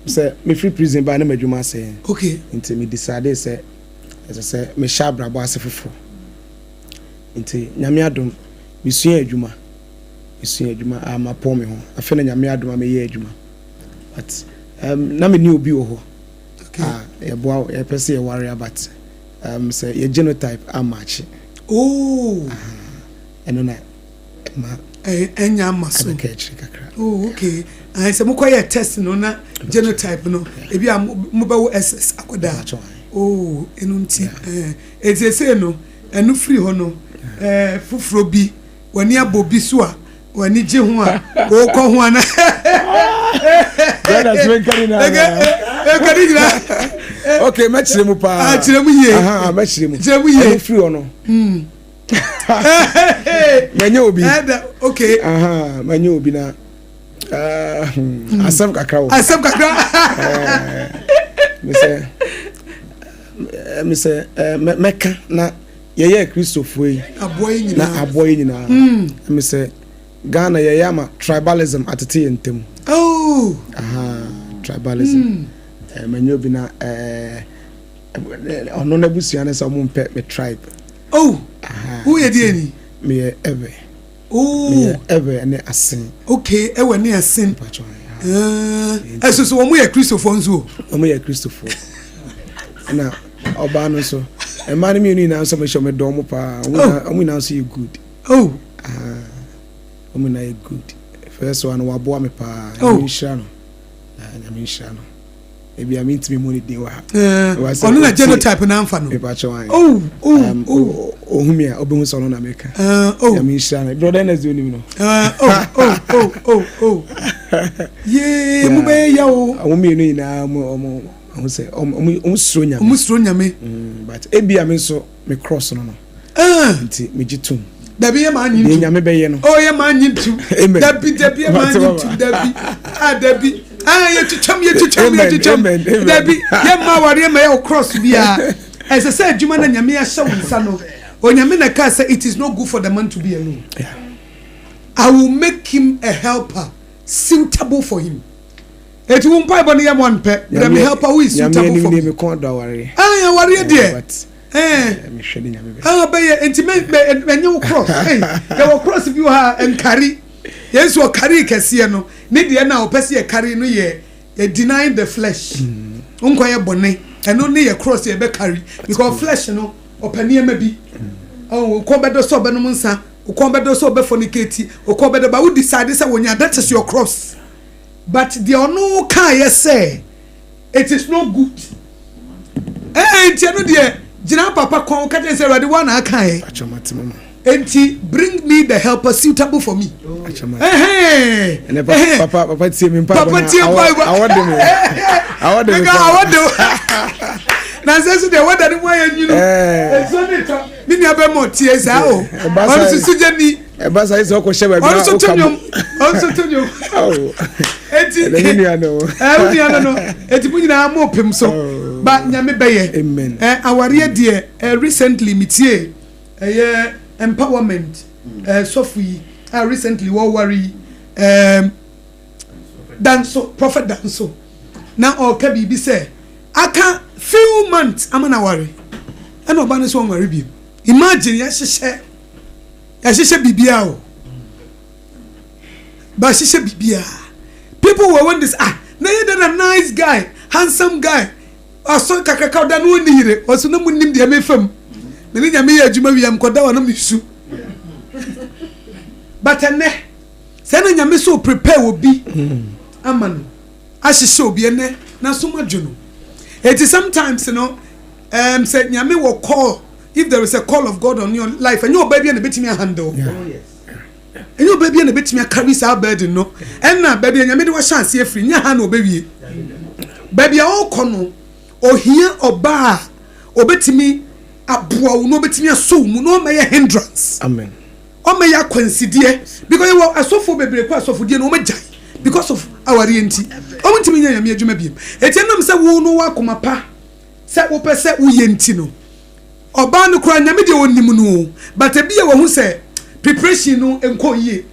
Sɛ me free prison ba na m'adwuma asɛe. Nti me decide sɛ ɛsɛ sɛ mehyɛ abrabɔ ase foforɔ. Nti Nyame adom, mesua adwuma. Mesua adwuma a mapɔn me ho. Afei na Nyame adom a meyɛ adwuma. But na me ne obi wɔ hɔ. A yɛboa, yɛpɛ sɛ yɛware, but sɛ yɛ genotype amakye. Ɛno na ma ɛnya ama so. Ɛbɛka akyiri kakra. Oh, okay. Ayi sɛ mokɔyɛ test no na genotype no ebi a mobɛwo SS akɔdaa. Mpakyɛw. Oh, ɛno nti ɛti ɛsei no ɛno firi hɔ no, foforɔ bi w'ani abɔ bi so a w'ani gye ho a wɔkɔ ho ana? Brothers, menka ni na. Ɛka ne nyinaa. Okay, mɛkyerɛ mu paa. Ah, kyerɛ mu yie. Aha, mɛkyerɛ mu. Kyerɛ mu yie. Ɛno firi hɔ no, manyɛ obi. Ɛda okay. Aha, manyɛ obi na asɛm kakra wɔ. Asɛm kakra. Mesɛ mesɛ mɛka na yɛyɛ Kristofoɔ yi aboa yi na nyinaa. Aboa yi nyinaa, mesɛ Ghana yɛyɛ ama tribalism atete yɛn ntam. Aha, tribalism. Manyɛ obi na ɔno n'abusua no sɛ ɔmo mpɛ me tribe. Oh. Aha, woyɛ nti deɛ ni? Meyɛ Ɛwɛ. Meyɛ Ɛwɛ ne Asen. Okay, ɛwɔ ne Asen. Mpakyɛw. Ɛso so wɔn yɛ Kristofoɔ nso o? Ɔmo yɛ Kristofoɔ, ɛna ɔbaa no nso, mmaa no mmienu nyinaa nso mehyɛ ɔmo dɔ ɔmo paa. Ɔmo nyinaa nso yɛ good. Ah, ɔmo nyinaa yɛ good. First one, waboa me paa. Nyame nhyira no. Ah, Nyame nhyira no. Ebi a mentumi mu ne din wɔ ha. Ɔno na genotype na anfa no? Mepakyɛw ayɛ. Oh. Ohun mi a, ɔbɛhu sɛ ɔno na meka. Nyame nhyira no. Brother Ernest de, onim no. Oh, yee, mo bɛyɛ ya o. Ɔmo mmienu nyinaa, ɔmo ɔmo sɛ ɔmo suro Nyame. Ɔmo suro Nyame. But ebi a me nso me cross no, nti megye tom. Dabi, yɛ maa nyi deɛ ntum. Nyame bɛyɛ no. Oh, yɛ maa nyi ntum. Amen. Dabi, dabi, yɛ maa nyi Mate, ntum, dabi, ah, dabi, ah, yɛ twitwam, yɛ twitwam, yɛ Amen, twitwam. amen, amen. Dabi, yɛ maa wari, yɛ ma yɛ wɔ cross biara. Ɛsɛ sɛ adwuma na Nyame ahyɛ wo nsa no, Onyame na kaa sɛ it is not good for the man to be alone. I will make him a helper suitable for him. Eti wo mpaebɔ no yɛ mo anpɛ brɛ me helper who is Nyame suitable anim for ne me. me kɔn dɔ awareɛ. Ah, awareɛ deɛ. But mehwɛ ne Nyame bɛyɛ. Ah, bɛyɛ nti mɛ mɛ ɛnyɛ wo cross. Ɛy, yɛwɔ cross bi wɔ ha nkari yɛn nso ɔkari kɛseɛ no ne deɛ na ɔpɛ sɛ yɛ no yɛ denying the flesh, nkɔ yɛ bɔne. Ɛno ne yɛ cross yɛ bɛ carry, because flesh no ɔpɛ nneɛma bi. Ɔn okɔn bɛdɔ sɛ ɔbɛnom nsa, okɔn bɛdɔ sɛ ɔbɛ fornicate, okɔn bɛdɔ ba wo decide sɛ wonya. That is your cross. But deɛ ɔno kaa yɛ sɛ it is not good. Nti ɛno deɛ, gyina papa kɔn ka kyerɛ sɛ Awurade wa na aka yɛ. Akyɛ, mate mama. Nti bring me the helper suitable for me. Akyɛ, mate. Ɛhɛn. Ɛnɛ papa, papa tie mi mpa. Papa tie mpa. Awɔ de mi, awɔ de mi Meka paa. awɔ de na sɛ so deɛ wɔda ne mu ayɛ nwunu. Nsuo ne tɔ me nua bɛ mɔ tie saa o. Ɛba Ɔno nso so gye ni. Ɛba sa yi sɛ ɔkɔ hyɛ baabi Ɔno na nso to ɔka nnwom, ɔno nso to nnwom. Awo. Eti Ɛnɛ mi nua no. Wo nua no, eti mo nyinaa mo pem so. Oh. Ba Nyame bɛyɛ. Amen. Eh, awareɛ deɛ, eh, recently metie ɛyɛ empowerment eh, sɔfo yi a recently wɔware yi, eh, Danso, Prophet Danso, na ɔka biribi sɛ aka few months ama no aware, ɛna ɔba no sɛ ɔnware bio. Imagine, yɛahyehyɛ yɛahyehyɛ biribiara o, bahyehyɛ biribiara. People were wondering, ah, na yɛ dɛ na nice guy, handsome guy, asɔ kakraka ɔda no ɔnni yere. Ɔso na mu nim deɛ mefa mu, me ne Nyame yɛ adwuma wie a mekɔda hɔ na mesu. But ɛnɛ sɛ na Nyame so prepare obi ama no ahyehyɛ obi ɛnɛ na so madwo no. Eti sometimes no, sɛ Nyame wɔ call, if there is a call of God on your life, ɛnyɛ ɔbaa bi a na ebetumi ahandle, ɛnyɛ ɔbaa bi a na ebetumi acarry saa burden no. Ɛna baabi a Nyame de wahyɛ aseɛ firi nyɛ ha na ɔbɛwie. Baabi a ɔrekɔ no, ohia ɔbaa a obetumi aboa wo na obetumi asɔ wo mu na ɔmɛyɛ hindrance. Amen. Ɔmɛyɛ akwansideɛ, because yɛwɔ asɔfoɔ bebree kɔ asɔfodie no, wɔn agyae because of awareɛ nti wɔn ntumi nyɛ Nyame adwuma biem. Eti ɛnam sɛ wo no wɔ akoma pa sɛ wopɛ sɛ woyɛ nti no, ɔbaa no koraa Nyame deɛ ɔnim no o, but ebi a wɔho sɛ preparation no nkɔ yie.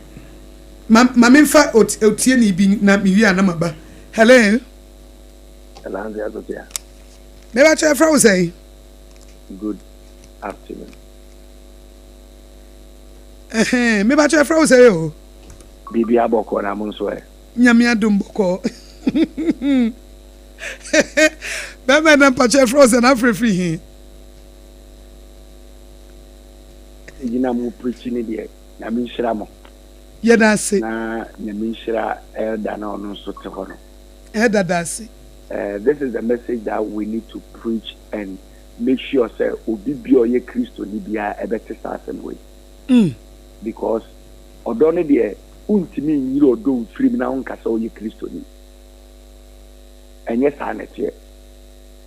Ma memfa otie ne bi na mewie a na maba. Hello. Hello, Auntie Akosia. Meba kyerɛ frɛ wo sɛn? Good afternoon. Ɛhɛn, meba kyerɛ frɛ wo sɛn o? Biribi abɔkɔ na mo nso ɛ? Nyame adom, bɔkɔ. Bɛrima na mpakyɛ frɛ wo sɛ na afrɛ firi he? Gyina mo preach ne deɛ, Nyame nhyira mo. Yɛda ase. Na Nyame nhyira elder na ɔno nso te hɔ no. Elder da ase. This is the message that we need to preach and make sure sɛ obi bi a ɔyɛ Kristoni biara ɛbɛte saa asɛm wei. Because ɔdɔ no deɛ, wontumi nyiri ɔdɔ mfiri mu na wonka sɛ woyɛ Kristoni. Ɛnyɛ saa na ɛteɛ.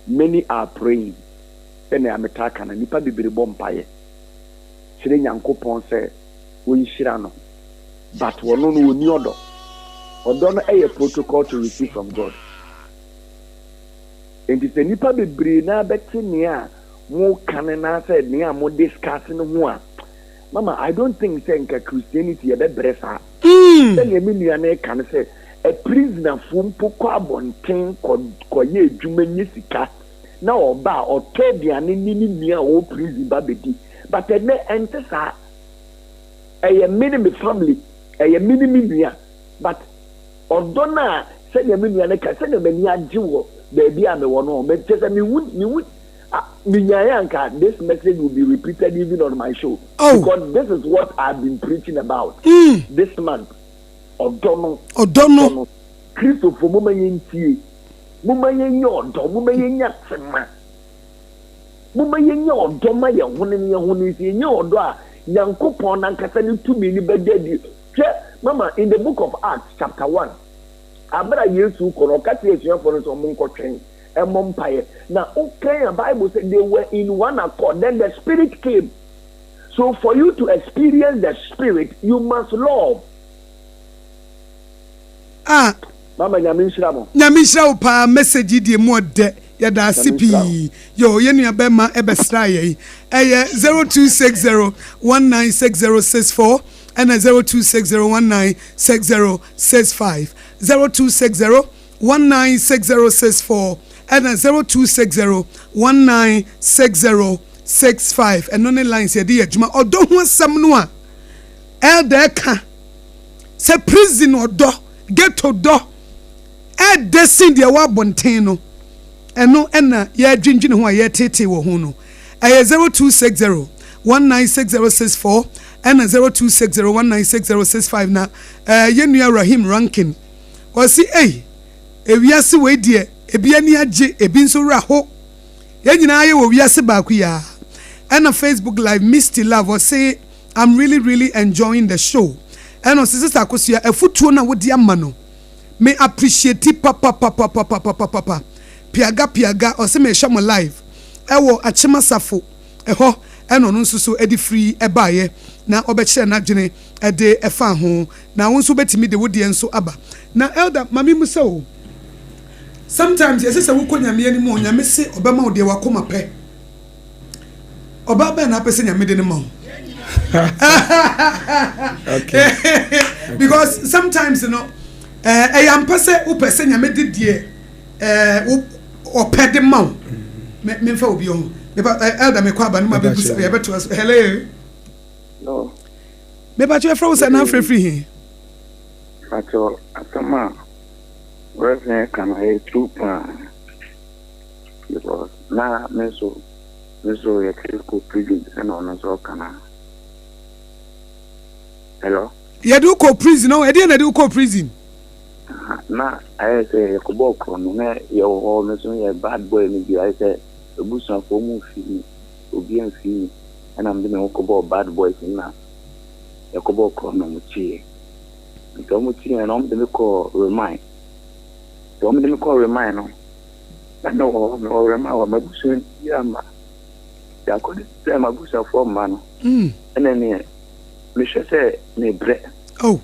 Many are praying. Sɛnea metaa ka no, nnipa bebree bɔ mpaeɛ kyerɛ Nyankopɔn sɛ wɔnhyira no, but ɔno no ɔnni ɔdɔ. Ɔdɔ no yɛ protocol to receive from God. Enti sɛ nnipa bebree naa bɛte nea moka no naasɛ nea mo discuss no ho a, mama I don't think sɛ nka Christianity yɛbɛbrɛ saa. Sɛnea me nua no reka no sɛ aprisonerfoɔ mpo kɔ abɔnten kɔ kɔyɛ adwuma nya sika na ɔba a ɔtɔ aduane ne ne nua a ɔwɔ prison ba bɛdi, but ɛnnɛ ɛnte saa. Ɛyɛ me ne me family, ɛyɛ me ne me nua, but ɔdɔ no a sɛnea me nua no ka, sɛnea m'ani agye wɔ baabi a mewɔ no, kyerɛ sɛ mehu mehu menyaeɛ anka this message will be repeated even on my show. Oh. Because this is what I've been preaching about this month. Ɔdɔ no. Ɔdɔ no. Kristofo, momma yɛntie. Momma yɛnyɛ ɔdɔ. Momma yɛnya tema. Momma yɛnya ɔdɔ ma yɛn ho ne yɛn ho ne sɛ yɛnya ɔdɔ a, Nyankopɔn n'ankasa ne tumi no bɛda adi. Hwɛ, mama, in the book of Acts chapter 1, abere a Yesu kɔ no, ɔka kyerɛ asuafoɔ no sɛ ɔmo nkɔtwɛn, ɛmmɔ mpaeɛ. Na wokan a, Bible sɛ they were in one accord, then the Spirit came. So for you to experience the Spirit, you must love. Ah. Mama, Nyame nhyira mo. Nyame nhyira wo paa, message yi deɛ mu ɔdɛ, yɛda ase Nyame nhyira wo. pii. Yo, yɛn nua bɛrima ɛbɛsra yɛn. Ɛyɛ 0260196064 ɛna 0260196065, 0260196064 ɛna 0260196065. Ɛno ne lines yɛde yɛ adwuma. Ɔdɔ ho asɛm no a elder ɛka sɛ prison ɔdɔ, ghetto dɔ ɛdɛ sen deɛ ɛwɔ abɔnten no, ɛno ɛna yɛdwendwene ho a yɛtetee wɔ ho no. Ɛyɛ 0260196064 ɛna 0260196065. Na yɛn nua Rahim Rankin ɔsi, ei, ewiase wei deɛ, ebi ani agye, ebi nso werɛ ho, yɛn nyinaa yɛ wɔ wiase baako yi a. Ɛna Facebook Live, Misty Love ɔse, "I'm really really enjoying the show." Ɛna ɔse, "Sister Akosua, afutuo no a wode ama no, me appreciate papapapapapapapa." Piaga Piaga ɔse, "Mehwɛ mo live ɛwɔ Akyemasafo ɛhɔ." Ɛna ɔno nso so ɛde firi ɛbaeɛ na ɔbɛkyerɛ n'adwene ɛde ɛfa ho. Na wo nso wobɛtumi de wo deɛ nso aba. Na elder, ma me mu sɛ o. Sometimes yɛse sɛ wokɔ Nyame anim a Onyame se ɔbɛma wo deɛ wakoma pɛ. Ɔbaa bɛn na apɛ sɛ Nyame de no ma wo? Because sometimes no eh, ɛyɛ ampa sɛ wopɛ sɛ Nyame de deɛ eh, ɔpɛ de ma wo. Memfa obi ho. Mepa eh, elder mekɔ aba no ma bɛbusa yɛbɛtoa so. Hello. No. Mepa kyɛ frɛ wo sɛ na afrɛ firi he? Pakyɛ asɛm a Reverend ka no ɛyɛ true paa because na me nso me nso yɛte kɔ prison sɛna ɔno nso ɔka no. Hello. Yɛde wo kɔ prison ɔn ɛdeɛ na ɛde wo kɔ prison. Na ayɛ sɛ yɛkɔbɔɔ korɔ no na yɛwɔ hɔ me nso yɛ bad boy no bi ayɛ sɛ abusuafoɔ mu mfi mi obi amfi mi ɛna mede me ho kɔbɔɔ bad boys no na yɛkɔbɔɔ korɔ no ɔmo kyeeɛ. Nti ɔmo kyeeɛ no ɔmo de me kɔɔ remand. Nti ɔmo de me kɔɔ remand no na me wɔ hɔ mewɔ remand hɔ m'abusua biara mma. Nti according to sɛ m'abusuafoɔ mma no ɛna neɛ mehwɛ sɛ mebrɛ. Oh.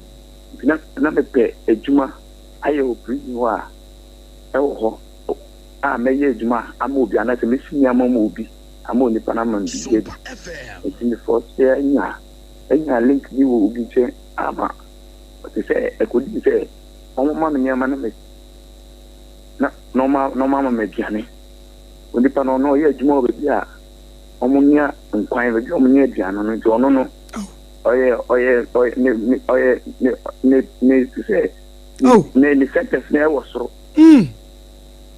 Nti na na mepɛ adwuma ayɛ wɔ prison hɔ a ɛwɔ hɔ a mɛyɛ adwuma ama obi anaasɛ mɛsi nneɛma ama obi ama onipa no ama me biribi adi. Nti me force nya nya link bi wɔ obi nkyɛn ama ɔte sɛ ɛkɔdii sɛ wɔma me nneɛma na me na na ɔma na ɔma ama me aduane. Onipa no ɔno ɔyɛ adwuma wɔ baabi a wɔnoa nkwan, baabi a wɔnoa aduane no nti ɔno no ɔyɛ ɔyɛ ɔyɛ ne ne ɔyɛ ne ne ne te sɛ ne ne sentence no ɛwɔ soro. Mm.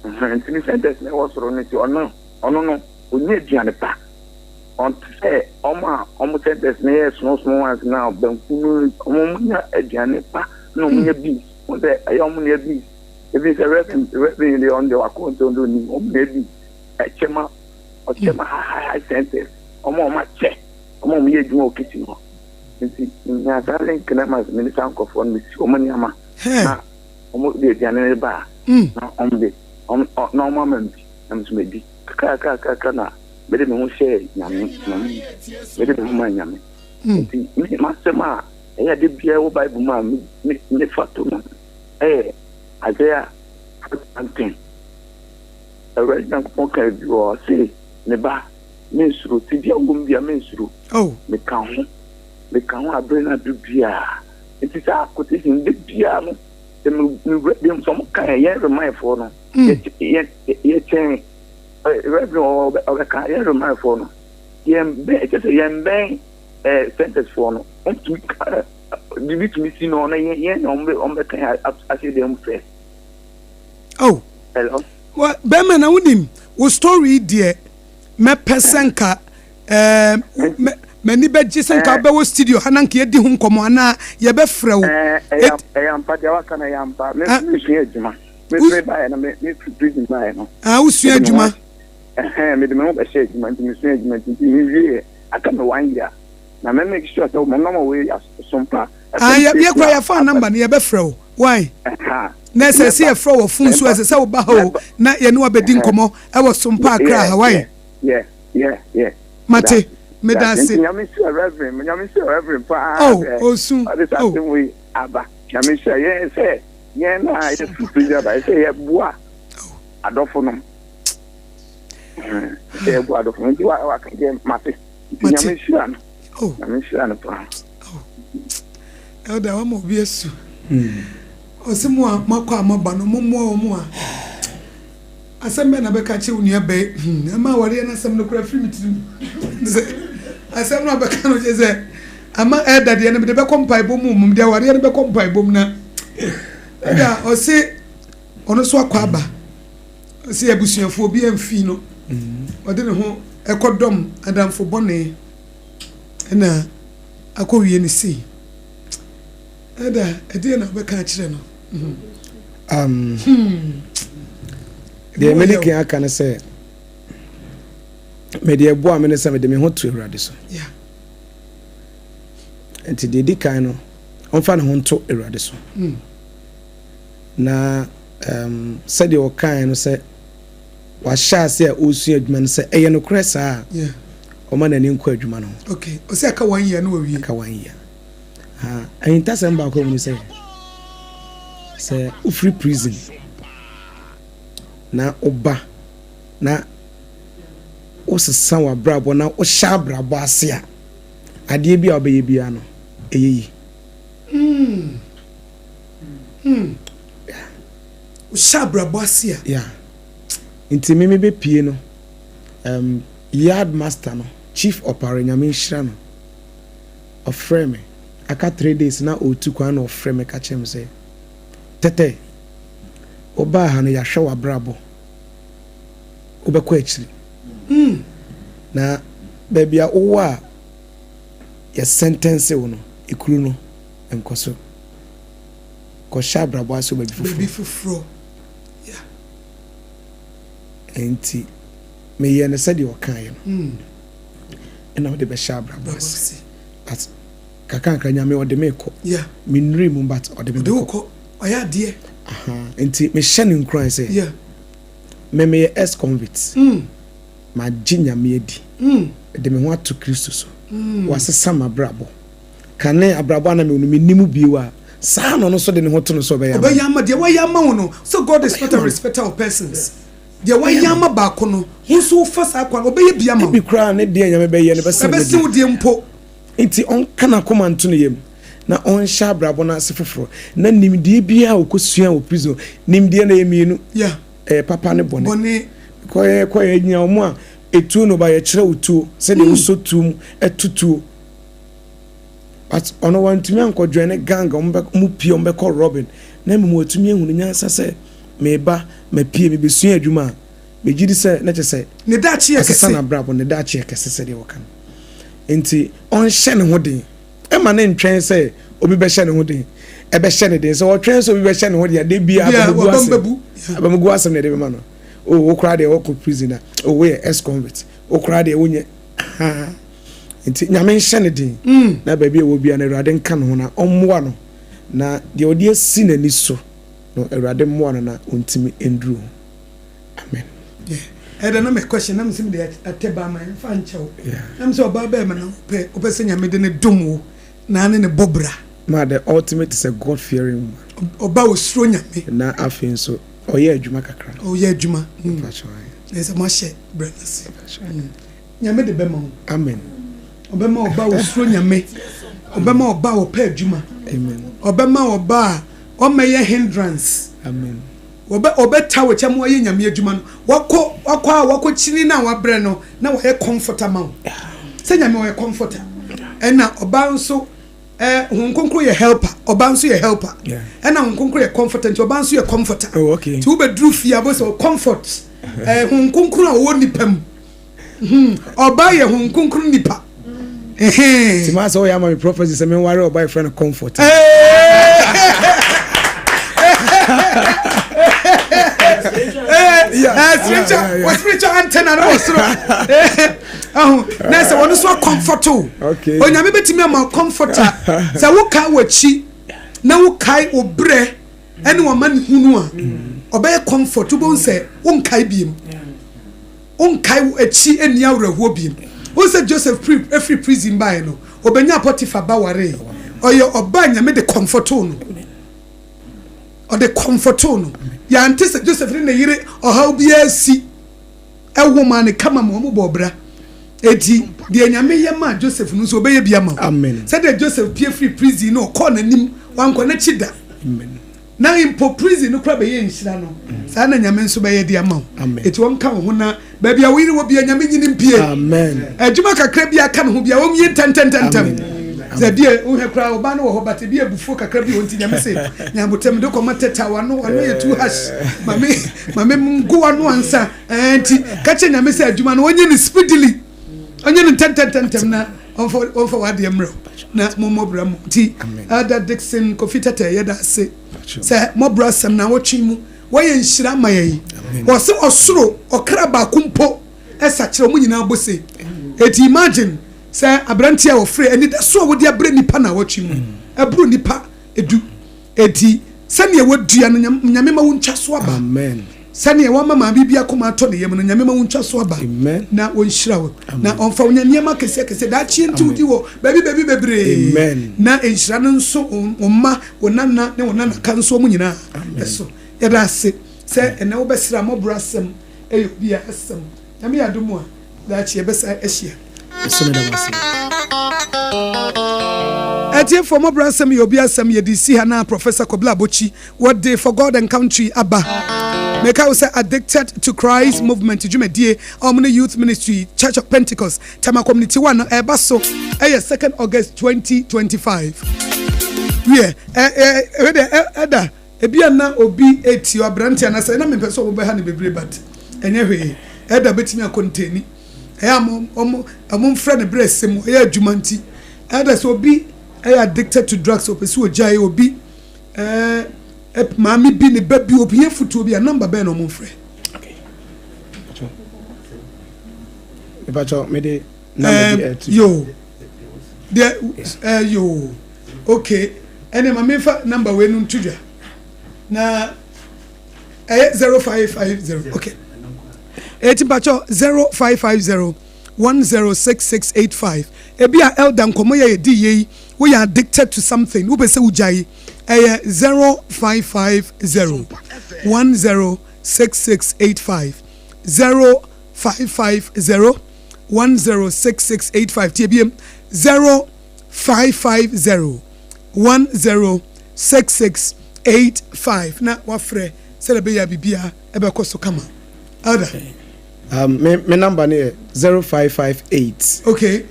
Nti ne sentence no ɛwɔ soro no nti ɔno ɔno no ɔnya aduane pa. Ɔnte sɛ wɔn a wɔn sentence no yɛ small small ones no a banku no wɔn nya aduane pa na wɔn nya beans. Wɔn sɛ ɛyɛ wɔn nua beans. Ebi sɛ reverend reverend deɛ ɔno deɛ wakɔ nti ɔno deɛ onim wɔn nua beans. Ɛkyɛ ma ɔkyɛ ma high high high sentence. Wɔn a wɔn akyɛ wɔn a wɔn yɛ adwuma wɔ kitchen hɔ. Nti nya saa link na ma me ne saa nkorɔfoɔ no mesi wɔn nneɛma na wɔn de aduane no ba a na wɔn de wɔn na wɔn ama me bi na me nso medi kakra kakra kakra na mede me ho hyɛɛ Nyame, Nyame mu, mede me ho maa Nyame. Nti me m'asɛm a ɛyɛ a da biara wɔ Bible mu a me me mefa to no ɛyɛ Isaiah 41:10. Awurade Nyankopɔn kaa bi wɔ hɔ, ɔse, Me ba, mensuro, tebea wɔ mu bia mensuro, Oh. meka ho, meka ho abere no abere biara. Nti saa quotation da biara no, sɛ me mewura dɛm sɛ ɔmo ka yɛn yɛn remindfoɔ no, yɛ yɛ yɛkyɛn Reverend ɔbɛka yɛn Romanfoɔ no, yɛn bɛn kyɛ sɛ yɛn bɛn ɛɛ sentence-foɔ no, wɔn tumi ka ɛ biribi tumi si no na yɛn yɛn na wɔn bɛ wɔn bɛka yɛn ahyɛ dɛm mu first. Oh. Hello. Well, bɛrima na wonim wo story deɛ mɛpɛ sɛ nka ɛɛ m'ani bɛgye sɛ nka wobɛwɔ studio ha na nka yɛdi ho nkɔmmɔ anaa yɛbɛfrɛ wo. Ɛyɛ ampa deɛ waka no ɛyɛ ampa. Mesua adwuma. Me me baeɛ no me me firi prison baeɛ no. Ah wosua adwuma. Ɛhɛn mede me ho bɛhyɛ adwuma nti mesua adwuma nti nti mewie yɛ aka me one year na mɛ make sure sɛ mo nɔma wei asompa. Ah yɛ yɛ kura yɛfa number no yɛbɛfrɛ wo why na ɛsɛ sɛ yɛfrɛ wɔ phone so ɛsɛ sɛ woba ha o na yɛne wabɛdi nkɔmmɔ ɛwɔ sompa akra ha why. Yeah yeah yeah. Mate meda ase. Nyame nhyira reverend nyame nhyira reverend paa. Oh osu oh. Ɔde saa asɛm wei aba nyame nhyira yɛn sɛ. Yɛn a yɛfiri prison aba, ɛsɛ yɛboa adɔfo nom. Ɛsɛ yɛboa adɔfo nom. Nti waka deɛ mate. Nti nyame nhyira no. Oh. Nyame nhyira no paa. Oh. Elder wama obi asu. Ɔse mo a moakɔ a moaba no mommoa wɔn a. Asɛm bɛn na bɛka akyerɛ wo nua bɛɛ? Hmm, ɛma awareɛ no asɛm no koraa firi me tirim. Sɛ asɛm no a bɛka no kyerɛ sɛ ama ɛda deɛ no mede bɛkɔ mpaebɔ mu mmom deɛ awareɛ no bɛkɔ mpaebɔ mu na ɛda ɔse ɔno so akɔ aba ɔse abusuafoɔ bi amfi no ɔde ne ho ɛkɔdɔm adamfo bɔne ɛna akɔwie ne sei ɛda ɛdeɛ na wobɛka akyerɛ no Um, deɛ mede kan aka ne sɛ mede ɛboa me ne sɛ mede me ho to Awurade so. Nti deɛ ɛdi kan no, ɔmfa ne ho nto Awurade so. Mm. Na um, sɛdeɛ ɔkaeɛ no sɛ wahyɛ ase a ɔresua adwuma no sɛ ɛyɛ nokorɛ saa a ɔma n'ani nkɔ adwuma no ho. Okay. Ɔsɛ aka one year no wawie. Aka one year. Ahintasɛm baako a ɛwɔ mu ne sɛ, sɛ wofiri prison Na woba na wosesa w'abrabɔ na wohyɛ abrabɔ ase a, adeɛ bi a wobɛyɛ biara no, ɛyɛ yie. Mm. Mm. Yeah. Wohyɛ abrabɔ ase a. Yeah. Nti me mebɛpie no, um, yard master no, Chief Opare, Nyame nhyira no, ɔfrɛɛ me, aka 3 days na ɔretu kwan na ɔfrɛ me ka kyerɛ me sɛ, Tɛtɛ, wobaa ha no yɛahwɛ w'abrabɔ, wobɛkɔ akyiri. Na baabi a wowɔ a yɛ sentence wo no, ekuru no, nkɔ so. Kɔhyɛ abrabɔ ase wɔ baabi foforɔ. Baabi foforɔ. Nti meyɛ no sɛdeɛ ɔkaeɛ no. Ɛna mede bɛhyɛ abrabɔ ase. But kakrankra Nyame ɔde me kɔ. Mennurui mu but ɔde me bɛkɔ. Ɔde wo kɔ. Ɔyɛ adeɛ. Nti mehyɛ no nkuran sɛ. Me meyɛ ex convict. Magye Nyame adi. Mede me ho ato Kristo so. Wasesa m'abrabɔ. Kane abrabɔ a na mewɔ no menni mu bio a, saa na ɔno nso de ne ho to no sɛ ɔbɛyɛ ama me. Ɔbɛyɛ ama deɛ wayɛ ama wo no. So God is not a respecter of persons. Deɛ wayɛ ama baako no, wo nso wofa saa kwan no, ɔbɛyɛ bi ama wo. Ebi koraa ne deɛ Nyame bɛyɛ no bɛsen ne deɛ. Ɛbɛsen wo deɛ mpo. Nti ɔnka n'akoma nto ne yam na ɔnhyɛ abrabɔ no ase foforɔ. Na nimdeɛ biara a ɔkɔsua wɔ prison, nimdeɛ no ɛyɛ mmienu. Ɛyɛ papa ne bɔne. Bɔne. Because yɛn kɔ yɛn nyina wɔn a etuo na ɔba yɛkyerɛ wo tuo sɛdeɛ wosɔ tuo mu ɛto tuo. But ɔno wantumi ankɔ join ne gang a wɔn bɛ wɔn pie wɔn bɛkɔ robbing. Na mmom watumi ahunu nyansa sɛ meba mapie mebɛsua adwuma a megye di sɛ na kyerɛ sɛ Ne daakye yɛ asesa kɛse. n'abrabɔ ne daakye yɛ kɛse sɛdeɛ wɔka no. Nti ɔnhyɛ ne ho den. Ɛma ne ntwɛn sɛ obi bɛhyɛ ne ho den. Ɛbɛhyɛ ne den. Sɛ ɔtwɛn sɛ obi bɛhyɛ ne ho den a, da biara Bia abamugu wabam asɛm. bɛbu. Yeah. Abamugu asɛm na ɛde bɛma no. Oh, wo koraa deɛ wɔkɔ prison a, oh, woyɛ ex-convict. Wo koraa deɛ wonyɛ. Ha. Nti Nyame nhyɛ ne den. Na baabi a ɛwɔ biara no, Awurade nka ne ho na ɔmmoa no. Na deɛ ɔde asi n'ani so no, Awurade mmoa no na ɔntumi nduru ho. Amen. Yeah. Ɛda na me question na me sɛ mede atɛ ba ma mfa nkyɛ wo. Na me sɛ ɔbaa bɛɛ ma na wopɛ wopɛ sɛ Nyame de ne dom wo na ne ne bɔ bra. Ma the ultimate is a God fearing woman. Ɔba osuro Nyame. Na afei nso ɔyɛ adwuma kakra. Ɔyɛ adwuma. Mpakyɛ ae. Na sɛ moahyɛ bra no ase. Nyame de bɛma wo. Amen. Ɔbɛma ɔba osuro Nyame. Ɔbɛma ɔba a ɔpɛ adwuma. Amen. Ɔbɛma ɔba a ɔmmɛyɛ hindrance. Amen. Wɔbɛ ɔbɛta wo kyɛ ma wayɛ Nyame adwuma no. Wakɔ wakɔ a wakɔ kyini no a wabrɛ no na wayɛ comfort ama wo. Sɛ Nyame ɔyɛ comforter. Ɛna ɔbaa nso eh, Honhom Kronkron yɛ helper. Ɔbaa nso yɛ helper. Ɛna Honhom Kronkron yɛ comforter nti ɔbaa nso yɛ comforter. Oh, okay. Nti wobɛduru fie a bɔ sɛ comfort. Eh, Honhom Kronkron a ɔwɔ nipa mu. Hmm, ɔbaa yɛ Honhom Kronkron nipa. Nti maa sɛ woyɛ ama me prophecy sɛ menware ɔbaa yɛfrɛ no comfort. Spiritual wɔ spiritual antenna no wɔ soro ɛho na sɛ wɔn nso comfort o Onyame bɛtumi ama comfort a sɛ wokae w'akyi na wokae wo brɛ ɛne wɔma ne hunu a ɔbɛyɛ comfort wobɛhu sɛ wonkae biem wonkae wo akyi nni awerɛhoɔ biem. Wohu sɛ Joseph firi prison baeɛ no, ɔbɛnyaa Potiphar ba waree. Ɔyɛ ɔba a Nyame de kɔmfɔtoo no. Ɔde kɔmfɔtoo no. Yɛante sɛ Joseph ne ne yere ɔhaw biara si ɛwo maa ne kama ma wɔn bɔɔ bra. Eti deɛ Nyame yɛ maa Joseph no nso ɔbɛyɛ bi ama wo. Sɛdeɛ Joseph pie firi prison no ɔkɔɔ n'anim, wankɔ n'akyi da. Amen. Na mpo prison no koraa bɛyɛ nhyira no, saa na Nyame nso bɛyɛ de ama wo. Eti wɔnka wo ho na baabi a wo yere wɔ bia Nyame nyi no mpie. Adwuma kakra bi aka ne ho bia wɔnwie ntɛntɛntɛntɛm. Sɛ bi a wohwɛ koraa ɔbaa no wɔ hɔ but ebi abufuo kakra bi wɔ nti Nyame se nyabotrɛ mede kɔma tɛta wano wano yɛ too harsh mame mame ngo wano ansa. Ɛɛ nti ka kyerɛ Nyame sɛ adwuma no ɔnyɛ no speedily. Ɔnyɛ no ntɛntɛntɛntɛm na ɔmfa ɔmfa w'adeɛ mmerɛ wo na mommɔ bra mu nti Elder Dickson Kofi Tɛtɛ yɛda ase sɛ mɔbrɔ asɛm na wɔtwe mu wɔyɛ nhyira ma yɛn wɔse ɔsoro ɔkra baako mpo ɛsakyerɛ wɔn nyinaa bɔ se eti imagine sɛ aberanteɛ a wɔfrɛ anidaso a wɔde abrɛ nipa na wɔtwe mu ɛboro nipa edu Enti, sɛdeɛ wadua no, Nyame ma wo ntwa so aba. Amen. Sɛdeɛ wama maame bi akoma atɔ ne yam no, Nyame ma wo ntwa so aba. Amen. Na ɔnhyira wo. Na ɔmfa wo nya nneɛma akɛseɛ akɛseɛ. Daakye nti wodi wɔ baabi baabi bebree. Amen. Na nhyira no nso wo mma, wo nana ne wo nanaka nso wɔn nyinaa so. Yɛda ase. Sɛ ɛnɛ wobɛsrɛ a mmɔborɔ asɛm ɛyɛ obiara asɛm. Nyame yɛ adom a daakye yɛbɛsan ahyia. Nso meda mo ase. Atiefoɔ, mmɔborɔ asɛm yɛ obi asɛm yɛde si ha na Professor Kobla Abotsi wɔde For God and Country aba. Meka wo sɛ Addicted to Christ Movement dwumadie a wɔn ne Youth Ministry Church of Pentecost Tema Community 1 no ɛreba so ɛyɛ 2nd August 2025. Wiɛ, ɛ ɛ ɛ deɛ ɛda Ebia na obi retie aberante anaasɛ na mempɛ sɛ wɔbɛha no bebree but ɛnyɛ hwee. Elder bɛtumi akɔntɛni. Ɛyɛ a mo ɔmo ɔmo mfrɛ no berɛ ɛsɛ mu ɔyɛ adwuma nti. Elder sɛ obi ɛyɛ addicted to drugs ɔpɛ sɛ ɔgyae obi ɛɛ maame bi ne ba bi ohia futuo bi a number bɛn na ɔmo mfrɛ? Okay. Mepacho mede number bi ɛto. Yo. Deɛ ɛɛ yoo okay ɛnna ma mefa number wei no nto dwa na ɛyɛ 0550 okay eti mpatsɔ 0550106685 ebi a elder nkɔmɔ yɛ yɛ di yie yi woyɛ addicted to something wopɛ sɛ wogya yi ɛyɛ 0550106685 0550106685 tie biem 0550106685 na wafrɛ sɛdeɛ ɛbɛyɛ a biribiara ɛbɛkɔ so kama. Elder. Me number no yɛ 0558. Okay.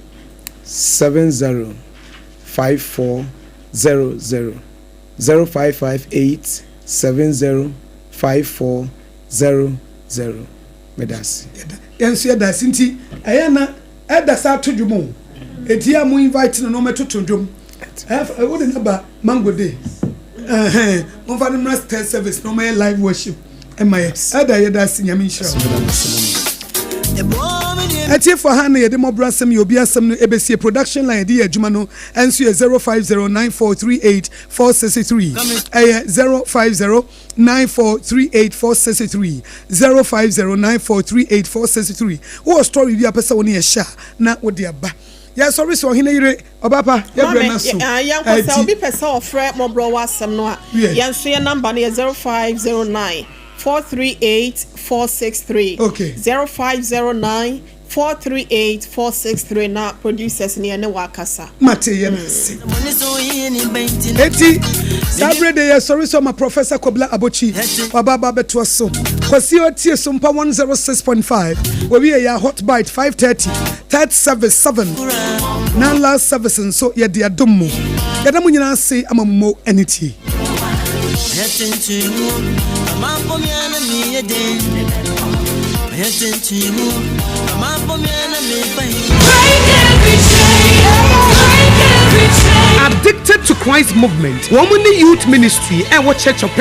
705400 0558 705400 Meda ase. Yɛn nso yɛda ase nti ɛyɛ na ɛda saa to dwom o eti a mo invite no na ɔmɛtoto dwom ɛɛ wode no ba mango day ɛhɛn momfa no mmra third service na ɔmɛyɛ live worship ɛma yɛ ɛda yɛda ase Nyame nhyira wo. Atiefo ha na yɛde mmɔborɔ asɛm yɛ obi asɛm no ɛbɛsie. Production line yɛde yɛ adwuma no ɛnso yɛ 0509438463 ɛyɛ 0509438463 0509438463. Wowɔ story bi a pɛ sɛ wo ne yɛhyɛ a na wode aba. Yɛsɔre sɛ ɔhene yere ɔbapa yɛbrɛ no so. Yɛnkɔ sɛ obi pɛ sɛ ɔfrɛ mmɔborɔ wɔ asɛm no a yɛn nso yɛ number no yɛ 0509 438 463. Okay. 0509 438 463 na producers ne yɛne wakasa. Mate yɛ nase. Eti saa bere de yɛsɔre sɛ ɔma Professor Kobla Abotsi waba aba abɛtoa so. Kwasi otie so mpa 106.5 wɔwie yɛ Hot Bite 5:30, third service 7 na last service nso yɛde adom mu. Yɛda mo nyinaa ase ama mo mo ani tie. Addicted to Christ Movement, wɔn ne Youth Ministry ɛwɔ Church of Pentecost.